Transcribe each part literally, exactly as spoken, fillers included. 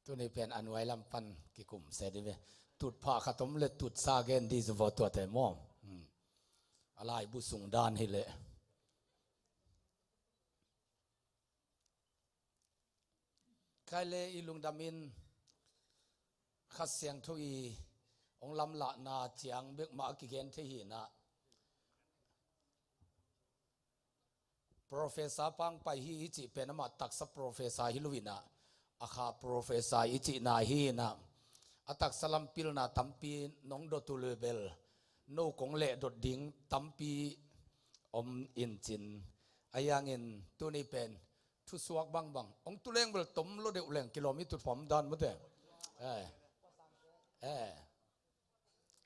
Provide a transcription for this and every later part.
Tuni pen a nuai lam pan kikum se di ve. Tutphah khat om le tutsa gen di zu vaw tuate maw? Hmm. A laibu sung dan hi leh. Khai le i lungdam in Kha Siangtho i hong lamlahna ciang bekmah a kigen thei hi inah. Professor pangpai hi i cih pen amah taksa professor hi lo inah, a kha professor i cihna hi inah, a taksa lam pilna tampi nong dot uh le bel no kong leh dot ding tampi om in cin. A hiangin tuni pen thusuak bangbang hong tu leng bel tom lo deuh leng kilawm i tutphah dan mute. Eh. Eh.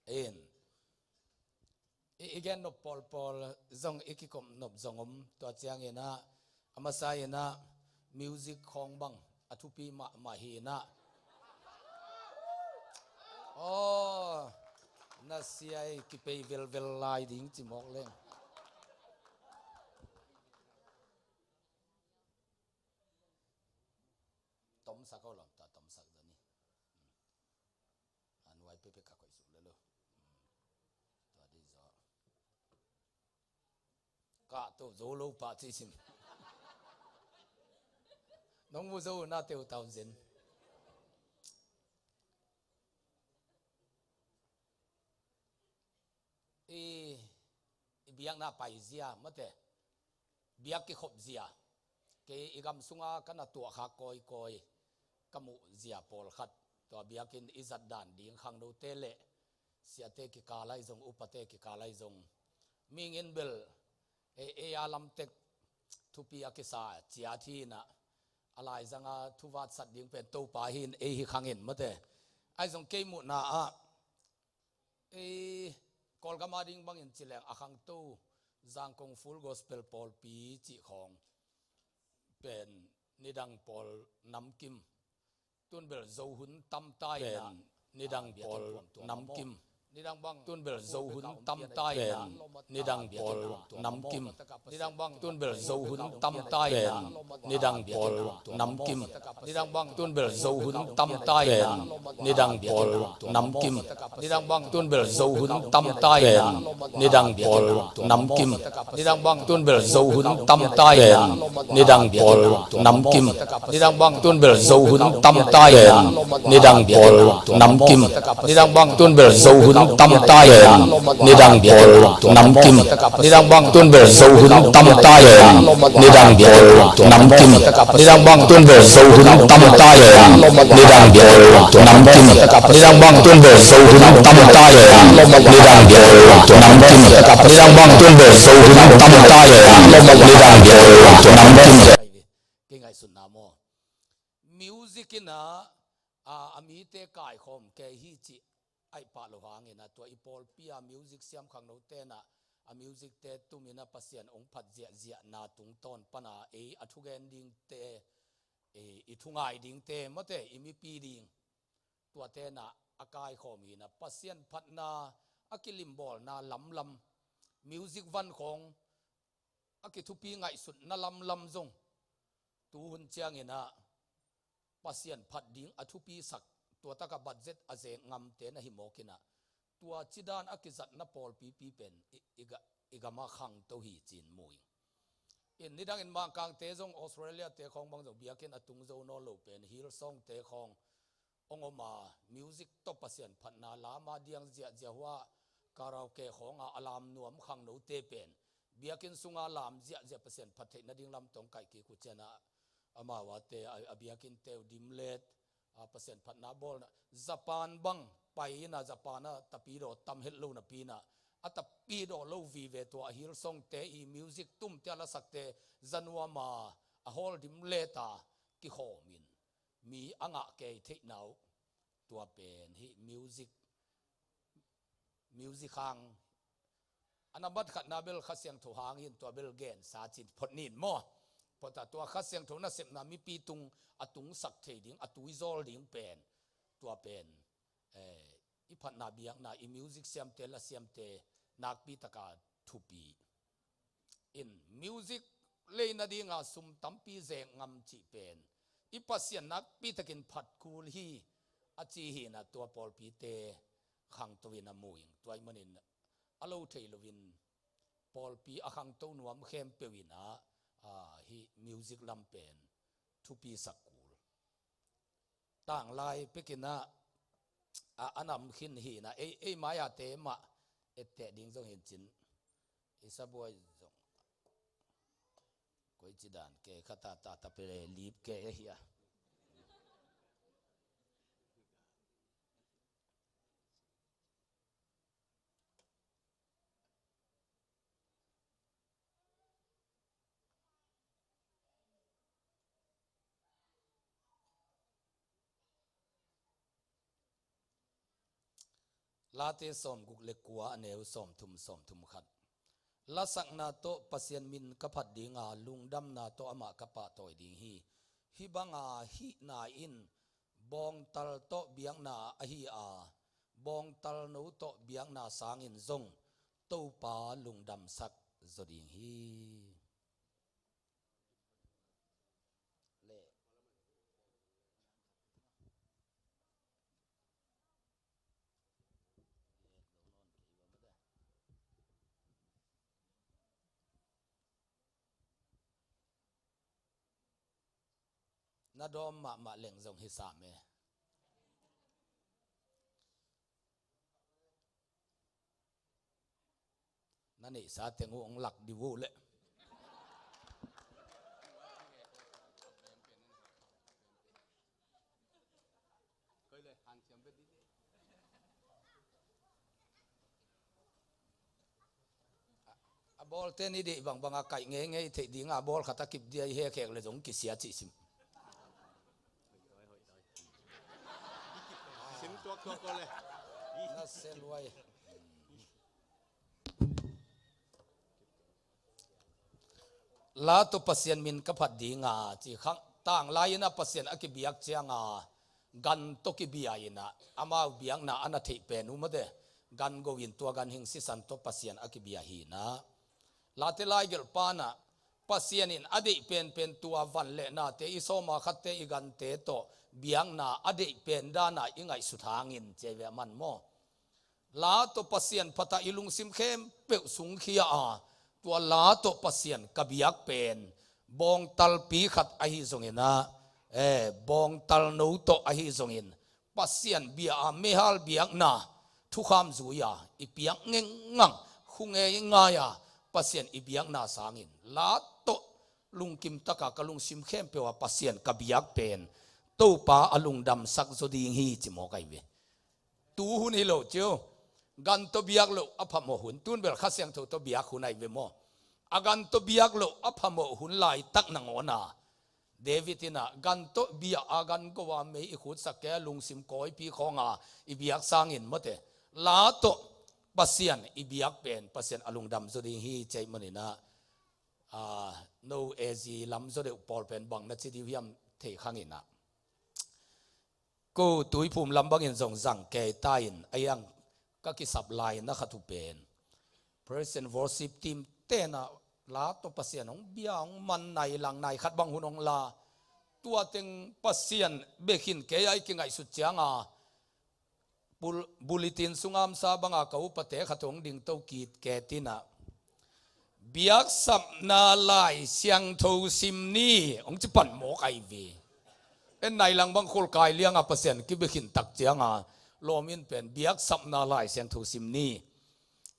In. I, i gen nop pawlpawl zong i kikop nop zong om, tua ciang inah, a masa inah music khawng bang a thupi mahmah hi inah. Aw, na sia i kipei velvel lai ding ci mawk leng. Tomsak aw lam ta tomsak zani. A nuai pepek ka koih suk lelo. Tua di zaw. Ka to zo lo pa ci sim. Nong mu zo na teu tau zen. I, i biakna paizia mate. Biak kikhop zia. Kei i gam sunga ka na tuahkhak kawikawi ka muh zia pawlkhat, tua biakinn i zat dan ding khangnote le siate kikal ahi zong, upate kikal ahi zong, mihing in bel ei, ei a lamtek thupi a kisa ciat hi inah, a laizanga thuvatsat ding pen Topa hi in ei hi khang in mate. Ahi zong kei muhna ah ei Kawlgam a ding bangin ci leng a khangto Zangkong Full Gospel pawlpi cih khawng pen nidang pawl namkim. Tun bel zo hun tamta inah. Pen nidang pawl namkim. Nidang bang tun bel zo hun tamta inah. Nidang pawl namkim. Nidang bang tun bel zo hun tamta inah. Nidang pawl namkim. Nidang bang tun bel zo hun tamta inah. Nidang pawl namkim. Nidang bang tun bel zo hun tamta inah. Nidang pawl namkim. Nidang bang tun bel zo hun tamta inah. Nidang pawl namkim. Nidang bang tun bel zo hun tamta inah. Nidang pawl namkim. Nidang bang tun bel zo hun tamta inah. Nidang pawl namkim. Nidang bang tun bel zo hun tamta inah. Nidang pawl namkim. Nidang bang tun bel zo hun tamta inah. Nidang pawl namkim. Nidang bang tun bel zo hun tamta inah. Nidang pawl namkim. Nidang bang tun bel zo hun tamta inah. Nidang pawl namkim. Kei ngaihsutna maw? Music inah, a, a mite kaikhawm kei hi cih aih pah lo hangin a, tua i pawlpi a music siam khangnote inah a music te tum inah Pasian hong phat ziahziahna tungtawn pana ei a thugen dingte, ei, i thungai dingte mate, i mipi ding, tuate inah a kaikhawm hi inah Pasian phatna a kilimbawlna lamlam, music van khawng a kithupi ngaihsutna lamlam zong tuhun ciang inah Pasian phat ding a thupisak, tua taka budget a zek ngamte na hi mawk inah, tua cidan a kizatna pawlpipi pen i, i, ga, i gam a khangto hi ci-in mu ing. In nidangin Mangkangte zong, Australia te khawng bang zong biakinn a tung zo nawn lo pen Hillsong te khawng hong om a, music tawh Pasian phatna lam a diang ziahziah, hua karaoke khawng a a lam nuam khangnote pen biakinn sunga lam ziahziah, Pasian phat theih nading lam tawh hong kaih kik uh ciang a, amau a te, a, a biakinn te uh dimlet a, Pasian phatna bawlna. Japan bang pai inah, Japan a tapidaw tam het lo napi inah, a tapidaw lo vive tua a Hillsong te i music tumte a lasakte za nuam a, a hall dimlet a kikhawm in mi a ngah kei theihna uh. Tua pen hih music, music hang a nambat khatna bel Kha Siangtho hangin tua bel gensa cin phot nin maw? Phot a, tua Kha Siangtho nasepna mipi tung a tungsak thei ding, a tuizawl ding pen, tua pen, eh, i phatna biakna, i music siamte, la siamte nakpi taka thupi. In music lei nadinga sum tampi zek ngam cih pen i Pasian nakpi takin phat kul hi a ci hi in ah, tua pawlpite khangto in a mu ing. Tua ahih manin a lo thei loin pawlpi a khangto nuam khempeuh in ah, a, hih music lam pen thupi sak kul. Tanglai pek in ah, a, a nam khin hi in ah, ei, ei mai-a te mah etteh ding zong hi in cin. I sabuai zong koici dan ke khat a ta ta pe le lip ke hi a. Late sawmguk le kua, a neu sawmthum, sawmthum khat. Lasakna tawh Pasian min ka phat ding a, lungdamna tawh amah ka pahtawi ding hi. Hih banga hihna in bawngtal tawh biakna ahi a, bawngtal no tawh biakna sangin zong Topa lungdamsak zaw ding hi. Le. Na dawm mahmah leng zong hi sam e. Na neihsa teng uh hong lak dih uh leh. A bawlte ni deih bangbang a kaih ngeingei theih ding a, bawl khat a kip dia i hekhek le zong kisia cih sim. Sim tuaktuak ko le. Na se luai. La tawh Pasian min ka phat ding a, ci khang tanglai in a Pasian a kibiak ciang a, gan tawh kibia in a, amau biakna a na theih pen uh mawte, gan go in tua ganhing sisan tawh Pasian a kibia hi in a. Late laigelh pan a, Pasian in a deih penpen tua van le nate i sawm a khatte i gante tawh biakna a deih pen dan a i ngaihsut hangin ci a hi ve a man maw. La tawh Pasian phat a i lungsim khempeuh sungkhia a, tua la tawh Pasian ka biak pen bawngtalpi khat ahi zongin a, eh, bawngtal no tawh ahi zongin, Pasian bia a meihal biakna thukham zui a i piak ngengngang, khu ngeingai a Pasian i biakna sangin la tawh lungkim tak a ka lungsim khempeuh a Pasian ka biak pen Topa a lungdamsak zaw ding hi ci mawk ahi ve. Tu hun hi lo ciu. Gan tawh biak loh a phamawh hun. Tun bel Kha Siangtho tawh biak hun ahi ve maw. A gan tawh biak loh a phamawh hun laitak nangawn a, David in a gan tawh bia a, gan go a mei i khutsak kei a, lungsim kawipi khawng a i biak sangin mawte, la tawh Pasian i biak pen Pasian a lungdam zaw ding hi ci ahih manin a, a, no A Z lam zaw deuh pawl pen bang na ci dih uh hiam thei khang in a. Ko Tuiphum lam bangin zong zang kei ta in, a hiang ka kisap lai na khat uh pen praise and worship team ten a la tawh Pasian hong bia, hong man nai lang nai khat bang hun hong la. Tua teng Pasian bia khin kei a i kingaihsut ciang a, bul-, bulletin sung a om sa bang a ka upate khat hong ding to kit kei tin a, biaksapna Lai Siangtho sim ni hong ci pan mawk ahi ve. En nai lang bang khol kai liang a Pasian kibia khin tak ciang a, lawm in pen biaksapna Lai Siangtho sim ni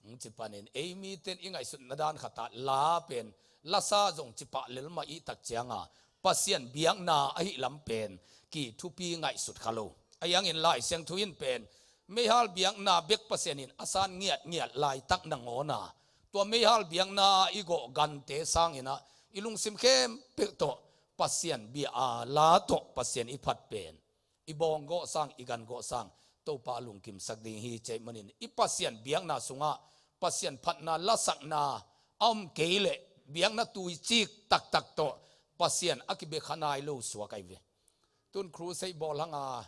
hong ci panin, ei miten i ngaihsutna dan khat a la pen lasa zong ci pah lel mah i tak ciang a, Pasian biakna ahih lam pen ki thupi ngaihsut kha lo. A hiangin Lai Siangtho in pen meihal biakna bek Pasian in a san ngiatngiat laitak nangawn a, tua meihal biakna i gawh gante sangin a, i lungsim khempeuh tawh Pasian bia a, la tawh Pasian i phat pen i bawng gawh sang, i gan gawh sang Topa a lungkimsak ding hi ci ahih manin, i Pasian biakna sungah Pasian phatna lasakna a om kei leh biakna tuicik taktak tawh Pasian a kibia kha nai lo suak ahi ve. Tun crusade bawl hang a,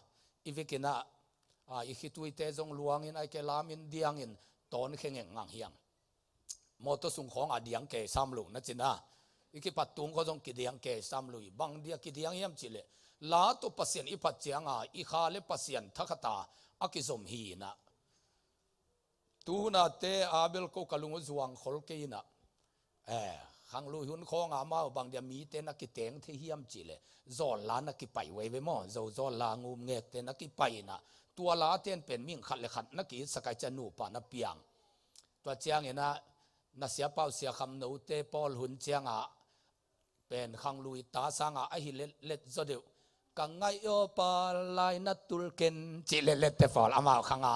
i vekin a, a, i khituite zong luangin, ahih kei leh lamin diangin tawn khe ngengngang hi hang. Mawtaw sung khawng a diang kei sam lo na cin a, I kipat tung khawng zong kidiang kei sam lui. Bang dia kidiang hiam cih leh, la tawh Pasian i phat cianga i kha le Pasian thakhata a kizom hi inah. Tu hunate Abel ko ka lung uh zuang khol kei inah. Eh, khanglui hun khawnga amau bang dia mite na kiteng thei hiam cih leh, zawl la na kipai veve maw, zo zawl la ngum ngekte na kipai inah. Tua laten pen mihing khat le khat na ki-itsak ai cia nupa na piang. Tua cianginah na siapau sia kham note pawl hun cianga pen khanglui ta sanga ahi letlet zaw deuh. Ka ngaih aw pa lai na tul ken cih letlet te pawl amau khanga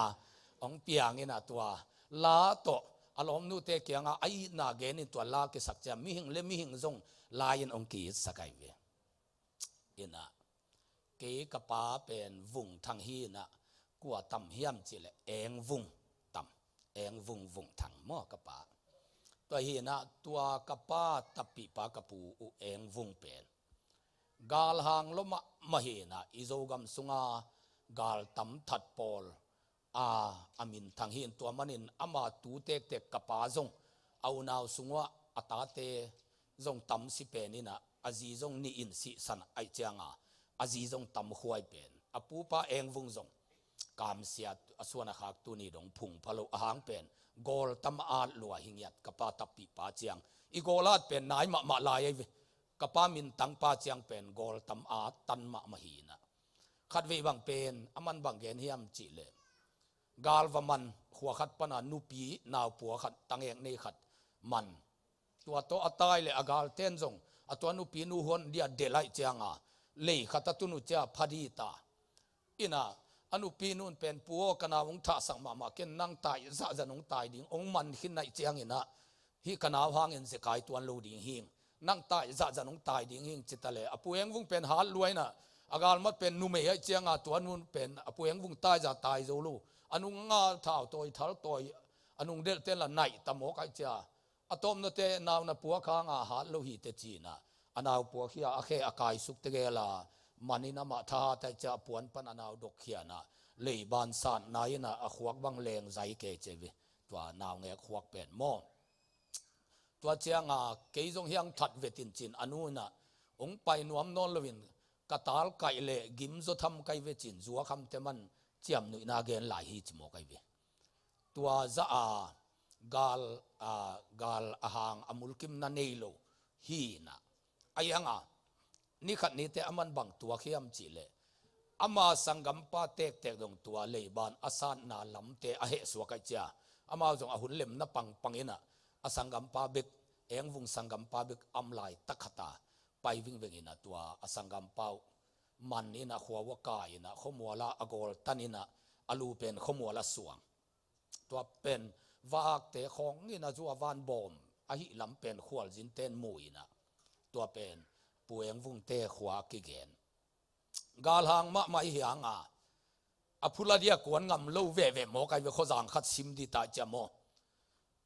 hong piang inah tua la tawh a lawmnute kianga a itna genin tua la kisak cia mihing le mihing zong lai-in hong ki-itsak ai ve. Inah kei ka pa pen Vung Thang hi inah, kua tam hiam cih leh Eng Vung tam, Eng Vung Vung Thang maw ka pa. Tua hi inah tua ka pa tapihpa ka pu uh Eng Vung pen galhang lua mahmah hi inah i Zogam sunga gal tam that pawl a, a minthang hi in tua manin ama tu tektek ka pa zong a unau sungah a tate zong tam si pen inah a zi zong nih in sihsan ai cianga a zi zong tam khuai pen a pupa Eng Vung zong kamsia a suan a khak tuni dong phung pha lo ahang pen gawl tam at lua hi ngiat ka pa tapihpa ciang i gawl at pen nai mahmah lai ai ve. Ka pa mintangpa ciang pen gawl tam at tan mahmah hi inah. Khatvei bang pen a man bang gen hiam cih leh, gal va man khua khat pana nupi naupua khat tangek nei khat man. Tua tawh a tai le a galten zong a tua nupi nu huan dia delh ai cianga lei khat a tun uh cia pha dita. Inah a nupi nun pen pu aw ka nau hong thahsak mahmah ken nang tai zahzah nong tai ding hong man khin naih cianginah hih ka nau hangin zekai tuan lo ding hing. Nang tai zahzah nong tai ding hing cita le a pu Eng Vung pen hat lua inah a galmat pen numei ai cianga tua nun pen a pu Eng Vung tai zah tai zo lo. A nung nga thau tawi thal tawi a nung delhten la naih ta mawk ai cia. A tawmnate nau na puak hanga hat lo hi te cinah a nau puak hi a a khe a kaisuk tegel a manin amah thahat ai cia a puan pan a nau dok khianah leiban satna inah a khuak bang leng zai kei ce ve. Tua naungek khuak pen maw. Tua cianga kei zong hiang that vetin cin a nu inah hong pai nuam nawn loin ka tal kaih le gim zaw tham kai ve cin zuak hamte man ciamnuihna gen lai hi ci mawk ai ve. Tua zah a gal, a, gal a hang a mulkimna nei lo hi inah. A ianga nikhat nite a man bang tuak hiam cih leh ama sanggampa tektek dong tua leiban a satna lamte a hehsuak ai cia amau zong a hun lemna pangpang inah a sanggampa bek, Eng Vung sanggampa bek am lai takhata pai vingveng inah tua a sanggampa uh man inah khua uh a kai inah khuamuala a gawl tan inah a lu pen khuamuala suang. Tua pen vakte khawng inah zu a van bawm ahi lam pen khualzinten mu inah tua pen pu Eng Vungte khua a kigen. Galhang mahmah i hianga a phula dia kuan ngam lo veve mawk ai ve khuazang khat sim dita cia maw.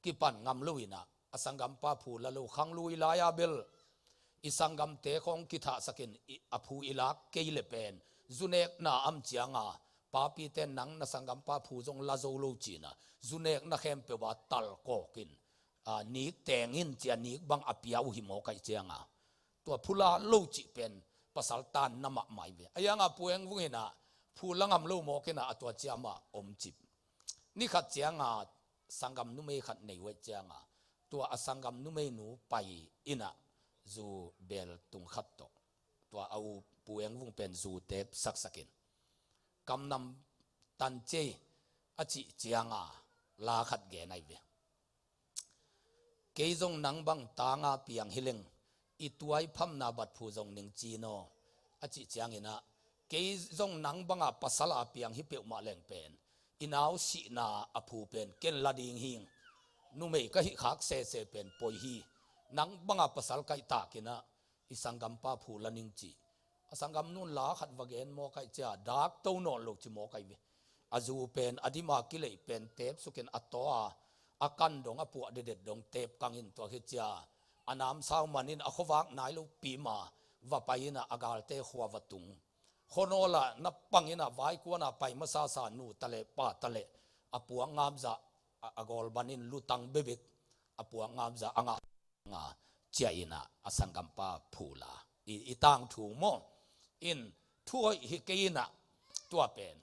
Kipan ngam lo inah a sanggampa phu la lo khanglui lai-a bel i sanggamte khawng kithahsakin a phu i lak kei le pen zunekna am cianga papite nang na sanggampa phu zong la zo lo cinah zunekna khempeuh a talkawkin, a, nik tengin cia nik bang a pia uh hi mawk ai cianga tua phula lo cih pen pasal tanna mahmah ai ve. A ianga pu Eng Vung inah phu la ngam lo mawk inah a tua ciamah om cip. Nikhat cianga sanggam numei khat nei uh ai cianga tua a sanggam numeinu pai inah zu bel tung khat tawh tua a u pu Eng Vung pen zu tep saksakin kamnam tan cei a cih cianga la khat gen ai ve. Kei zong nang bang tanga piang hi leng i tuai phamna bat phu zong ning cin aw a cih cianginah kei zong nang banga pasala piang hi peuhmah leng pen i nau sihna a phu pen ken la ding hing. Numei ka hih khak sese pen poi hi. Nang banga pasal kaihtakinah i sanggampa phu la ning cih. A sanggam nun la khat va gen mawk ai cia dak to nawn lo ci mawk ai ve. A zu pen a dima kileih pen tep sukin a taw a a kan dong a puah dedet dong tep kangin tua hi cia a namsau manin a khuavak nai lo pima va pai inah a galte khua va tung. Khuanawla na pangin a vaikuana pai masasa nu tale pa tale a puak ngamzah a, a gawl banin lutang bebek a puak ngamzah a ngah nga ciah inah a sanggampa phula i, i tangthu maw? In thu hoih hi kei inah tua pen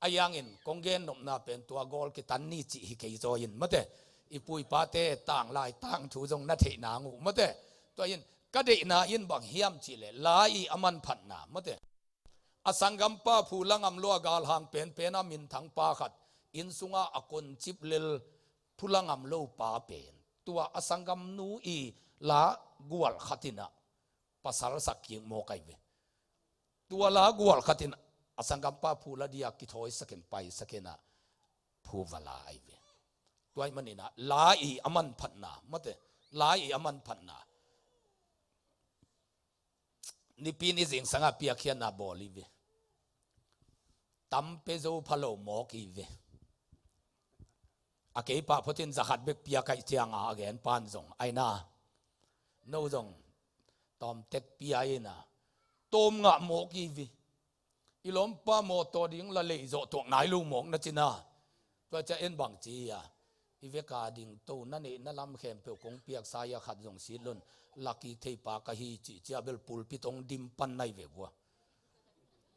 a yangin kong gen nopna pen tua gawl kitan ni cih hi kei zaw in mate. I pu i pate tanglai tangthu zong na theihna ngu mate. Tua in ka deihna in bang hiam cihleh la i a manphatna mate. A sanggampa phula ngam lo a galhang penpen a minthang pa khat inn sunga a koncip lel phula ngam lo pa pen tua a sanggamnu i la gual khat inah pasal sak kik mawk ai ve. Tua la gual khat in a sanggampa phula dia kithawisak in paisak inah phuva la ai ve. Tua ih maninah la i a manphatna mate. La i a manphatna nipi ni zingsangah piakkhiatna bawl i ve. Tam pe zo pha lo mawk i ve. A kei pah photin zakhat bek piak aih cianga a gen pan zong aina no zong tawmtek pia ina tawm ngah mawk i ve. I lawmpa mawtaw ding la lei zawh tuak nai lo mawk na cina. Tua ciah en bang ci a i veka ding to na neih na lam khempeuh kong piaksa i a khat zong sitlon lakik theipa ka hi cih ciah bel pulpit hong dim pan nai ve vua.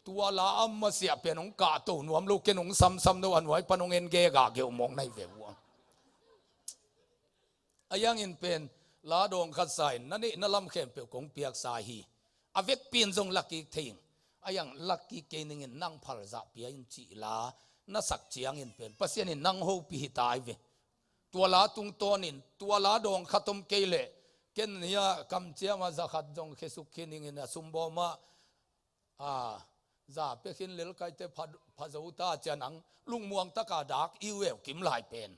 Tua la a masiah pen hong kahto nuam lo ken hong samsam no a nuai pan hong en gega geuh mawk nai ve vua. A yangin pen la dawng khat sa in na neih na lam khempeuh kong piaksa hi. A vekpi in zong lakik thei ing. A yang lakik kei ningin nang phalzah pia in cih la na sak ciangin pen Pasian in nang hopih hi ta ai ve. Tua la tungtawnin tua la dawng khat om kei leh ken hia kamciama zakhat zong khesuk khin ingin a sumbawmah a za pekhin lelkaite pha, pha zo ta cian ang lungmuang taka dak i ueu kim lai pen.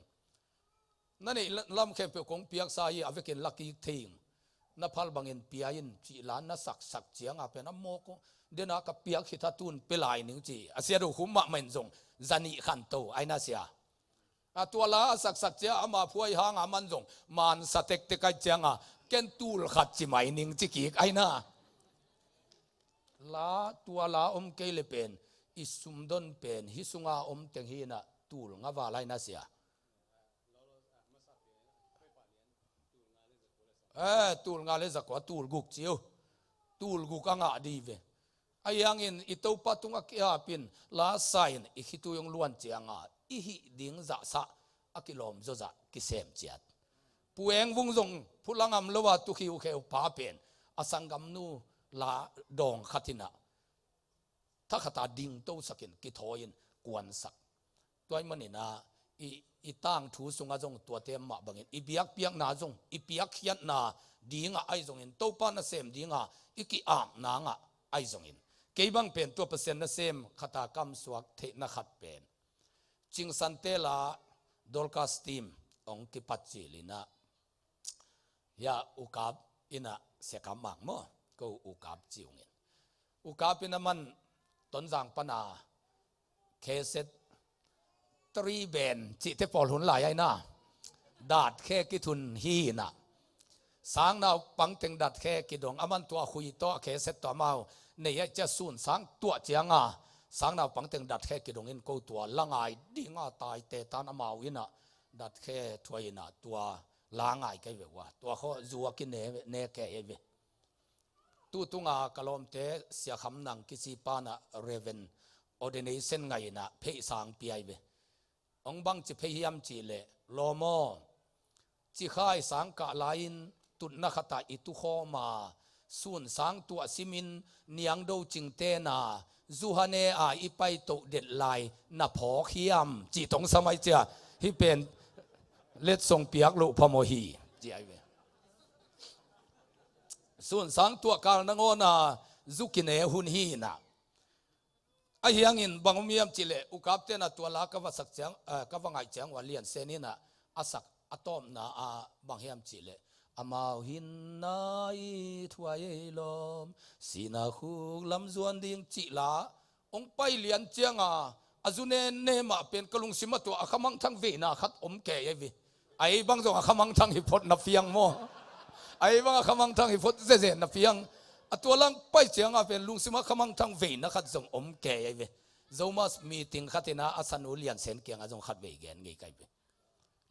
Na neih lam khempeuh kong piaksa hi a vekin lakik thei ing. Na phal bangin pia in cih la na saksak cianga pen a mawk dena ka piak khitha tun pe lai ning ci a sia do khum mahmah in zong zanih khanto ai na sia. A tua la a saksak cia ama phuai hanga man zong mansa tektek ai cianga ken tul khat ci mai ning ci kik ai na. La tua la om kei le pen i sumdon pen hi sunga om teng hi na tul nga val ai na sia. Eh, tul nga le zakua tul guk ciu. Tul guk a ngah di ve. A hiangin i Topa tungah kiapin la sa in i khitui hong luan cianga i hih ding zahsah a kilawm zawzah kisem ciat. Pueng vung zong phulangam lo a tukhiukheu pa pen a sanggamnu la dawng khatinah thakhata dingtosakin kithawiin kuansak. Tua ih maninah i, i tangthu sungah zong tuate mah bangin i biakpiakna zong i piakkhiatna dingah ahi zongin Topa nasem dingah i ki-apna ngah ahi zongin kei bang pen tua Pasian nasem khata kamsuak theihna khat pen Cingsante la Dorcas team hong kipat cilinah hia ukap inah sekam mang maw ko ukap ciungin ukap inah man Tonzang pana kheset three band cihte pawl hun lai aina datkhe kithun hi inah sangnau pangteng datkhe kidong a man tua khui tawh a kheset tawh amau nei aih cia sun sang tuah cianga sangnau pangteng datkhe kidong in ko tua la ngai dinga taite tan amau inah datkhe thuai inah tua la ngai kei ve ua tua khaw zua kine ne kei ve. Tutunga ka lawmte siakham nang kici pana Reverend ordination ngaina pheih sang piai ve. Hong bangci phei hiam cihleh lawmaw cikhai sang kah lai-in tutna khatah i tukhawma sun sang tuah simin niangdo cingtena zuhane a i paitoh det lai na phawk hiam cih tong samai cia hi pen letsong piak loh phamaw hi ci ai ve. Sun sang tuah kal nangawna zukine hun hi inah a hiangin bang om hiam cihleh ukaptena tua la ka va sak ciang ka va ngaih ciang ua liansen inah a sak a tawpna a bang hiam cihleh amau hinna i thuai ei lawm sina khuk lam zuan ding cih la hong pai lian cianga a zu nenne mah pen ka lungsim a tua a khamangthang veina khat om kei ei ve. Ei bang zong a khamangthang hi phot na fiang maw? Ei bang a khamangthang hi phot zeze na fiang. A tua lang pai cianga pen lungsim a khamangthang veina khat zong om kei ei ve. Zomas meeting khatina a sanu liansen kianga zong khat vei gen ngei kai ve.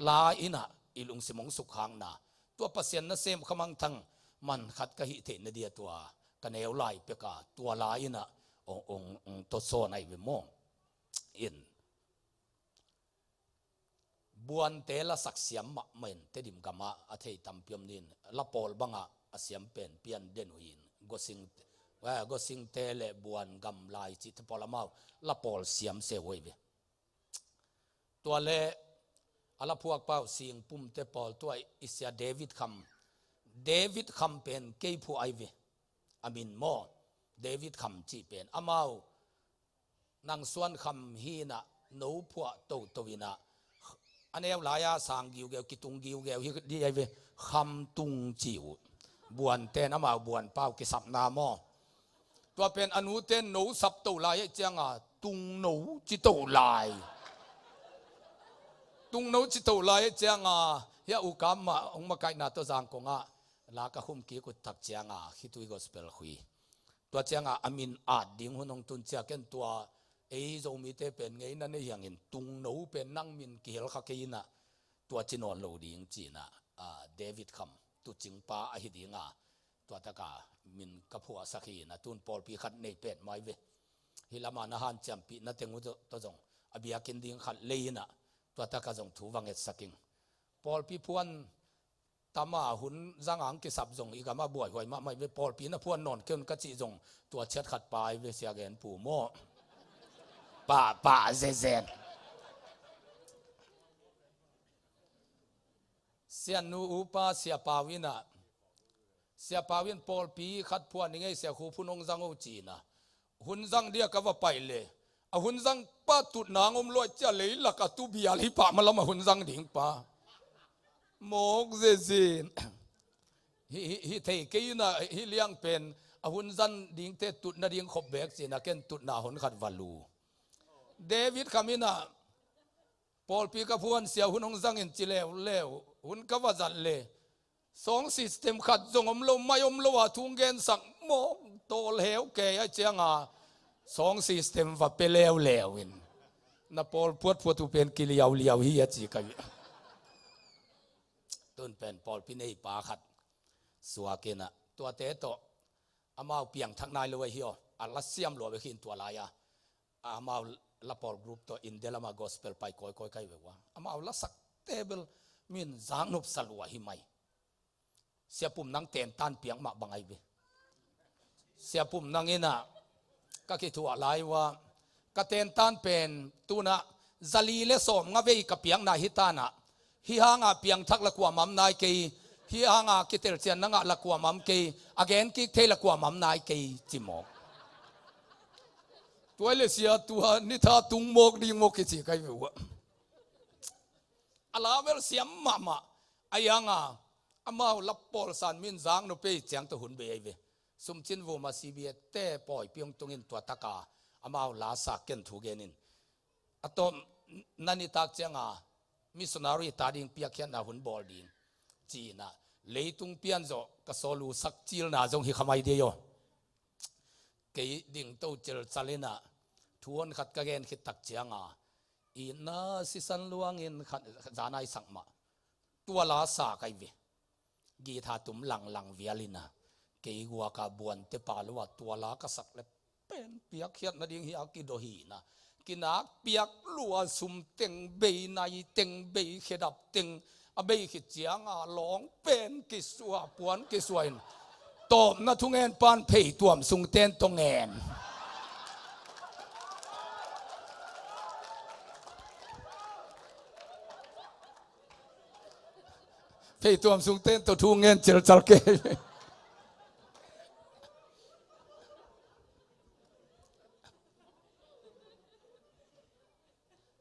La inah i lungsim hong sukhangna tua Pasian nasem khamangthang man khat ka hih theihna dia tua ka neu lai peka tua lai inah ong, ong, ong tawsawn ahi ve maw? In buante lasak siam mahmah in Tedim gamah a thei tampi om nin, la pawl bangah a siam pen pian den uh in, gosing, eh, gosingte le buan gam lai cihte pawl amau la pawl siam se uh ahi ve. Tua le a la phuakpa uh Singpumte pawl tua i sia David Kham, David Kham pen kei phuah ahi ve. A min maw? David Kham cih pen amau nang suan kham hinah no phuah toto inah a neu lai-a sang giugeu kitung giugeu hi dih ahi ve. Kham tung ci uh. Buanten amau buanpa uh kisapna maw? Tua pen a nuten no sap to lai ahi cianga tung no ci to lai. Tung no ci to lai ahi cianga hia ukam mah hong makaihna tawh Zangkongah la ka khum kik uh tak cianga khitui gospel khui. Tua cianga a min at ding hun hong tun cia ken tua ei Zomite pen ngeina nei hiangin tung no pen nang min kihel kha kei inah tua ci nawn lo ding cinah, ah, David Kham tucingpa ahi dinga tua taka min ka phuahsak hi inah tun pawlpi khat nei pet mai ve. Hih lama na hanciampihna teng uh tawh zong a biakinn ding khat lei inah tua taka zong thu va ngetsak ing. Pawlpi phuan tama hun zanga ang kisap zong i gama buaihuai mahmah i ve pawlpi na phuan nawn keun ka cih zong tua ciat khat pai ve sia gen pu maw? Pah pah zezen. Siannu upa sia pau inah sia pau in pawlpi khat phuan i ngei sia khu phun hong zang uh cinah hun zang dia ka va paih le a hun zang pa tutna ang om luai cia leilak a tu bial hi pah malam a hun zang ding pa. Mawk zezin. Hi, hi, hi thei kei inah hi liang pen a hun zan dingte tutna ding khop bek cinah ken tutna hun khat va lu. David Kham inah pawlpi ka phuan sia hun hong zangin ci leuleu hun ka va zat le song system khat zong om lo mai om lo a thu hong gensak maw? Tawl heu kei a cianga song system va pe leuleu in na pawl phuatphuat uh pen kiliauliau hi a ci ka hi. Tun pen pawlpi nei pa khat suak inah tuate tawh amau piangthak nai lo ahi aw. A la siam lua ve khin tua lai-a amau la pawl group tawh India lama gospel pai kawikawi kai ve ua amau lasak table min zang nopsa lua hi mai. Siapum nang tentan piak mah bang ahi ve. Siapum nang inah ka kithuah lai ua ka tentan pen tunah zali le sawm nga vei ka piakna hi tanah hi hanga piangthak la kuamam nai kei, hi hanga kitelcian na ngah la kuamam kei, a gen kik thei la kuamam nai kei ci mawk. Tuai le sia tua nitha tung mawk ding mawk kici kai ve uh. A la vel siam mahmah a ianga amau la pawlsan min zang no pei ciang tawh hun bei ahi ve. Sumcin vuma C B A te pawipi hong tungin tua taka amau la sa ken thu genin a tawm na nitak cianga missionary ta ding piakkhiatna hun bawl ding cinah leitung pianzawh ka sawl uh sak cilna zong hi khamai dei aw. Kei dingto celcal inah thu hon khat ka gen khit tak cianga itna sisan luangin khat zanai sak mah tua la sa kai ve. Githa tum langlang vial inah kei guaka buante pa lo a tua la ka sak le pen piakkhiatna ding hi a kidaw hi inah kinak piak lua sum teng bei nai teng bei khedap teng a bei khit cianga lawng pen kisua puan kisua in tawpna thungen pan phei tuam sung ten tawh ngen. Phei tuam sung ten tawh thu ngen celcal kei.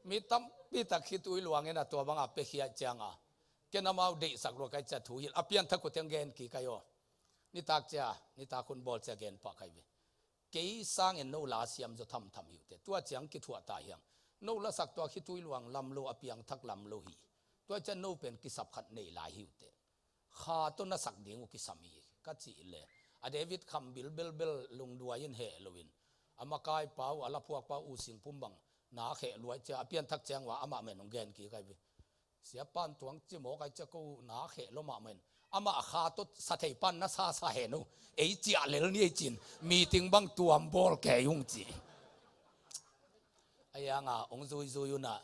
Mi tampi tak khitui luangin a tua banga pekhia cianga ken amau deihsak lua kai cia thu hilh a pianthak uh teng gen kik kai aw. Nitak cia nitak hun bawl cia gen pah kai ve. Kei sangin no la siam zaw thamtham hi uh teh tua ciang kithuah ta hiang. No lasak tua khitui luang lam lo a piangthak lam lo hi. Tua cia no pen kisap khat nei lai hi uh teh. Kha tawh na sak ding uh kisam hi ka cih le a David Kham bilbelbel lungduai in heh loin a makai pau a la phuak pau uh singpum bang na kheh luai cia a pianthak ciang ua amah men hong gen kik ai ve. Siapan tuang cimawk ai cia ko na kheh lo mahmah in Amah a kha tawh sa thei pan na sa sa hen uh. Ei ciah lel ni ei cin. Meeting bang tuam bawl kei ung ci. A ianga hong zuizui unah,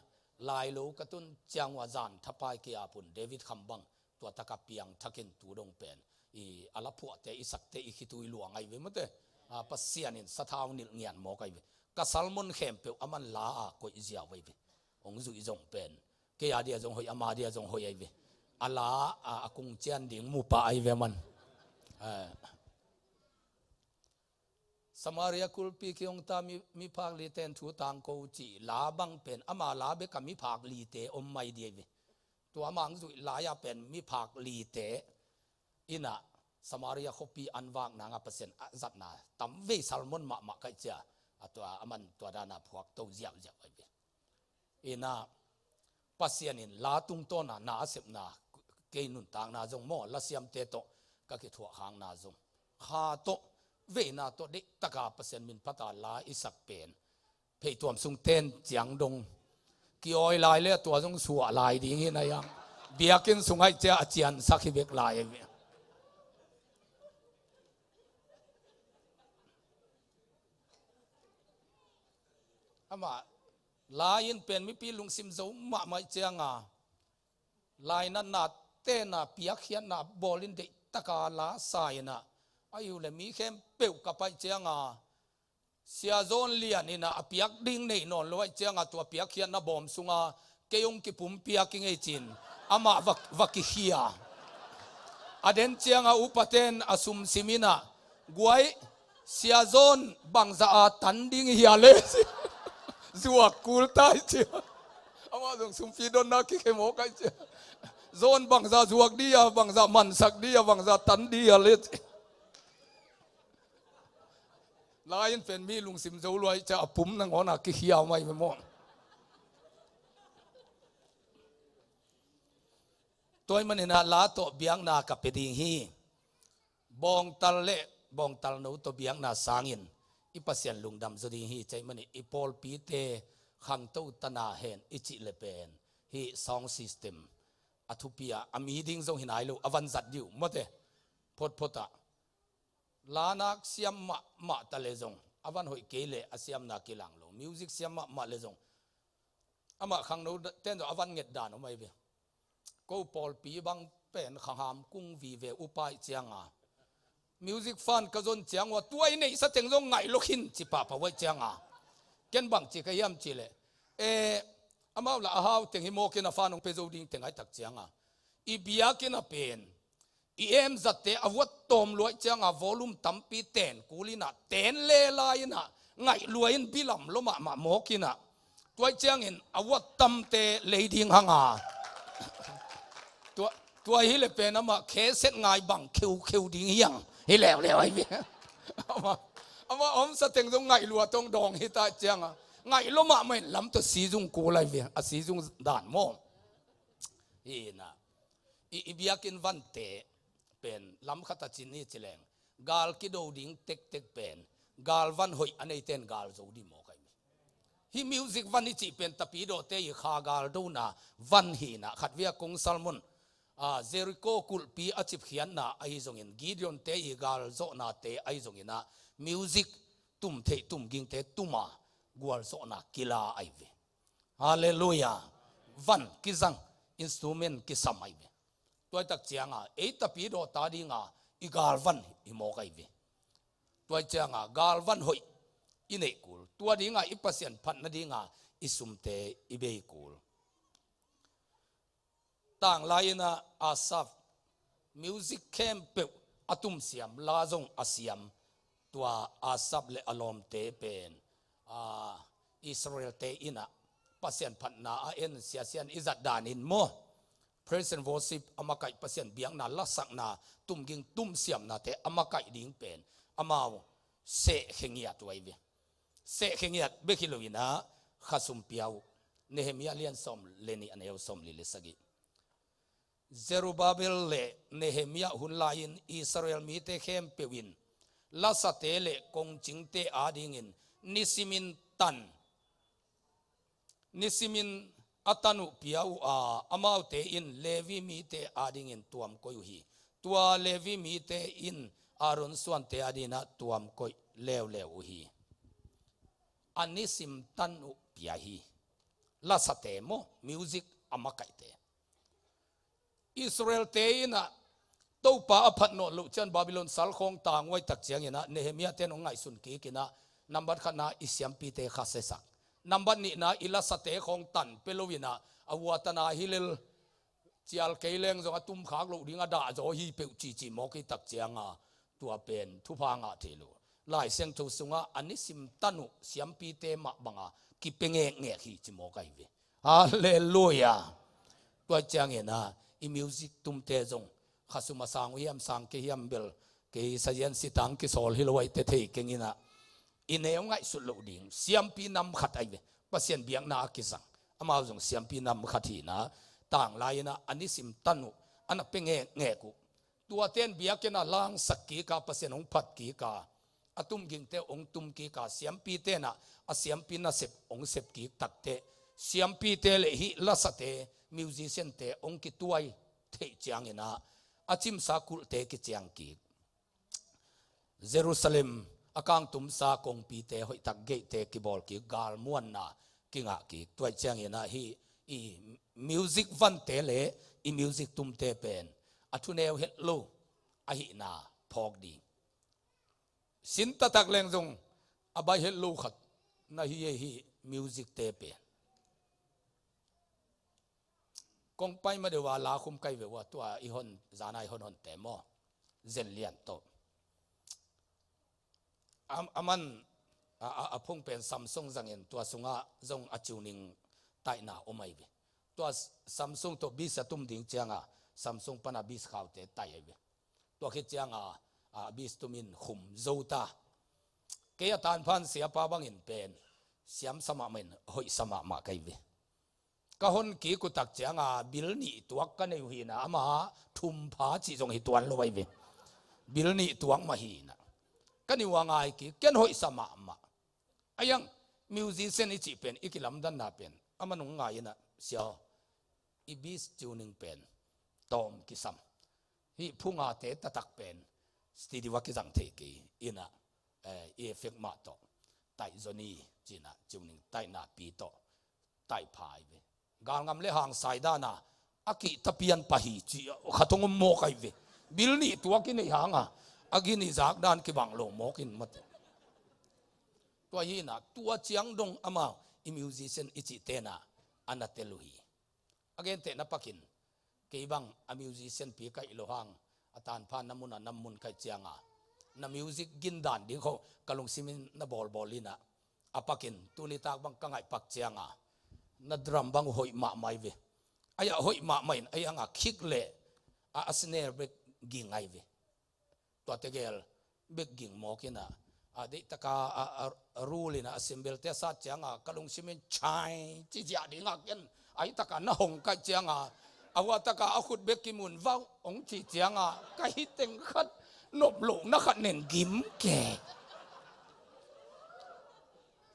lailo ka tun ciang uh a zan thapai kei a pun David Kham bang tua taka piangthakin tu dong pen i a la phuahte i sakte i khitui luang ai ve mate. A, Pasian in sathau nilh ngian mawk ai ve. Ka sermon khempeuh aman la a koih ziau ai ve. Hong zuih zong pen kei a dia zong hoih, ama dia zong hoih ai ve. A la a, a kung cian ding mu pah ai ve man. Eh. Samaria kulpi kihong ta mi, miphak lite in thu tangko ci la bang pen ama la bek a miphak lite om mai dia ve. Tua amah hong zuih lai-a pen miphak lite inah Samaria khuapi an vak nanga Pasian a zatna tamvei sermon mahmah kaih cia. A tua aman tua dana phuak to ziauziau ai ve. Inah Pasian in la tungtawna na a sepna, kei nuntakna zong maw, lasiamte tawh ka kithuah khakna zong, kha tawh, veina tawh deihtaka Pasian min phata la i sak pen, pheituam sung ten ciang dong kiawi lai le tua zong suah lai ding hi na iang. Biakinn sung aih cia a ciansak hi bek lai ahi ve. Amah la in pen mipi lungsim zo mahmah cianga lainatna tena piakkhiatna bawlin deihtaka la sa inah, a iu le mi khempeuh ka paih cianga Sia Zawn Lian inah a piak ding nei nawn lo aih cianga tua piakkhiatna bawm sunga kei hong kipumpiak i ngei cin amah va, va kikhia. A den cianga upaten a sumsim inah, guai, Sia Zawn bangzah a tan ding i hia le ci. Zuak kul tai ci. Amah zong sumpi donna kikhemawk ai ci. Zawn bangzah zuak dia, bangzah mansak dia, bangzah tan dia le ci. Lai in pen mi lungsim zo luai cia a pum nangawn a kikhia mai memaw. Tua ahih maninah la tawh biakna ka pia ding hi. Bawngtal le bawngtal no tawh biakna sangin i Pasian lungdam zaw ding hi. Cia ahih manin i pawlpite khangto tana hen i cih le pen hih sound system a thupi a, a mi ding zong hi nai lo, a van zat dih uh mawte. Photphotah la nak siam mahmah ta le zong, a van hoih kei le a siamna kilang lo, music siam mahmah le zong, amah khangno ten zong a van nget dan om ai ve. Ko pawlpi bang pen khangham kung vive upa ih cianga music fan ka zon ciang ua tua i neihsa teng zong ngaih lo khin ci pahpah uaih cianga. Ken bang ci ka hiam ci le, e, amau la a hau teng hi mawkin a fan hong pe zo ding teng ai tak cianga i biakinn a pen i em zatte a vuat tawm luai cianga volume tampi ten kul inah ten le lai inah ngaih luai in bilam lo mahmah mawk inah. Tuai ciangin a vuat tamte lei ding hanga. Tua, tua hi le pen amah kheset ngai bang kheukheu ding hiang hi leuleu ai ve. Amah, amah omsa teng zong ngaih lua tong dawng hi ta cianga ngaih lo mahmah in lam tawh sizung kul ai ve. A sizung dan maw. Hi inah i, i biakinn vante pen lam khat a cin hi ci leng gal kido ding tektek pen gal van hoih a neiten gal zo dih mawk ai mi. Hih music van i cih pen tapidawte i kha galdona van hi inah khat via kong sermon, a, Jericho kulhpi a cipkhiatna ahi zongin Gideonte i galzawhnate ahi zonginah music tum theih tum gingte tuma gualzawhna kila ai ve. Halleluiah. Van kizang, instrument kisam ai ve. Tuaitak cianga ei tapidawta dinga i galvan i mawk ai ve. Tuai cianga galvan hoih i neih kul, tua dinga i Pasian phatna dinga i sumte i bei kul. Tanglai inah Asaf music khempeuh a tumsiam, la zong a siam, tua Asaf le a lawmte pen, a, Israelte inah Pasian phatna a en siasian i zat danin maw, praise and worship a makaih, Pasian biakna lasakna tumging tumsiamnate a makaih ding pen amau sehkhe ngiat uh ai ve. Sehkhe ngiat bek hi lo inah khasum pia uh. Nehemiah lian sawm le nih, a neu sawm li le sagih. Zerubbabel le Nehemiah hun lai-in Israel mite khempeuh in lasate le kongcingte adingin nisimin tan, nisimin a tan uh pia uh a, amaute in Levi mite adingin tuamkoi uh hi. Tua Levi mite in Aaron suante adingin ah tuam koih leuleu uh hi. A nisim tan uh pia hi. Lasate maw, music a makaihte. Israel-te in ah Topa a phat nawn loh ciang Babylon sal khawng tang uh ahih tak ciangin ah Nehemiah-te in hong ngaihsun kik in ah, nambat khatna i siampite khasia sak. Nambat nihna i lasate khawng tan pia lo in ah, a uatana hi lel, cial kei leng zong a tumkhak loh ding a dahzaw hi peuh cici mawk ahih tak ciang a, tua pen thupha ngah thei lo. Lai Siangtho sungah a nisim tan uh siampite mah bang a kipia ngekngek hi ci mawk ahi ve. Halleluiah. Tua ciangin ah i music tumte zong khasum a sang uh hiam, sang kei hiam bel, kei sazian sitang kisawl hi lo ahih teh thei keng in ah, i neu ngaihsut loh ding siampi nam khat ahi ve. Pasian biakna a kizang, amau zong siampi nam khat hi in ah, tanglai in ah a nisim tan uh a na pia ngekngek uh. Tuate in biakinn ah langsak kik a, Pasian hong phat kik a, a tumgingte hong tum kik a, siampite in ah a siampi nasep hong sep kik tak teh, siampite le hih lasate, musician-te hong kituai theih ciangin ah, a cimsa kulhte kiciang kik. Jerusalem a kangtumsa kongpite hoihtak geihte kibawl kik, galmuanna kingah kik. Tua ahih ciangin ah hih i music vante le i music tumte pen a thuneu het lo ahihna phawk ding. Sin taktak leng zong a baih het lo khat na hi ei, hih music-te pen. Kong pai ma deuh a la khum kai ve ua, tua i hon, zana i hon honte maw, Zen Lian tawh. Am-, aman a, a, a phung pen Samsung zangin tua sungah zong a tuning taihna om ahi ve. Tua s-, Samsung tawh bass a tum ding cianga Samsung pana bass khaute tai ahi ve. Tua khit cianga, a, bass tumin khum zo ta. Kei a tanphan siapa bangin pen siamsa mahmah in hoihsa mahmah ka hi ve. Ka hon kik uh tak cianga bill nih tuak ka nei uh hi na, ama thum pha cih zong hi tuan lo ahi ve. Bill nih tuak mah hi na. Ka nih uh a ngai kik, ken hoihsa mahmah. A iang musician i cih pen, i kilamdanna pen, aman hong ngai in ah, sia aw, i bass tuning pen tawm kisam. Hih phungate taktak pen studio a kizang thei kei in ah, eh, i effect mah tawh taih zaw ni ci-in ah tuning taihna pi tawh taih pha ahi ve. Galngam le hang sai dana a kihta pian pah hi ci khat hong om mawk ahi ve. Bill nih tuak i neih hanga a gin i zak dan kibang lo mawk in mate. Tua hi na, tua ciang dong amau i musician i cihte na a na tel uh hi. A gentehna pakin, kei bang a musician pi ka hih loh hang, a tanpha na mun a na mun ka hih cianga, na music gin dan ding khawng ka lungsimin na bawlbawl in ah, a pakin tuni tak bang ka ngaih pak cianga na drum bang hoih mahmah ahi ve. A iah hoih mahmah in, a ianga kick le a, a snare bek ging ahi ve. Tua tegel bek ging mawk in ah, a deihtaka a, a, a rul in ah, a cymbal-te a sat cianga ka lungsimin chai ci ziah ding a ken, a hihtaka na hong ka hih cianga, a huahtaka a khut bek kimun vauh hong cih cianga ka hi teng khat nop lohna khat nen gim kei.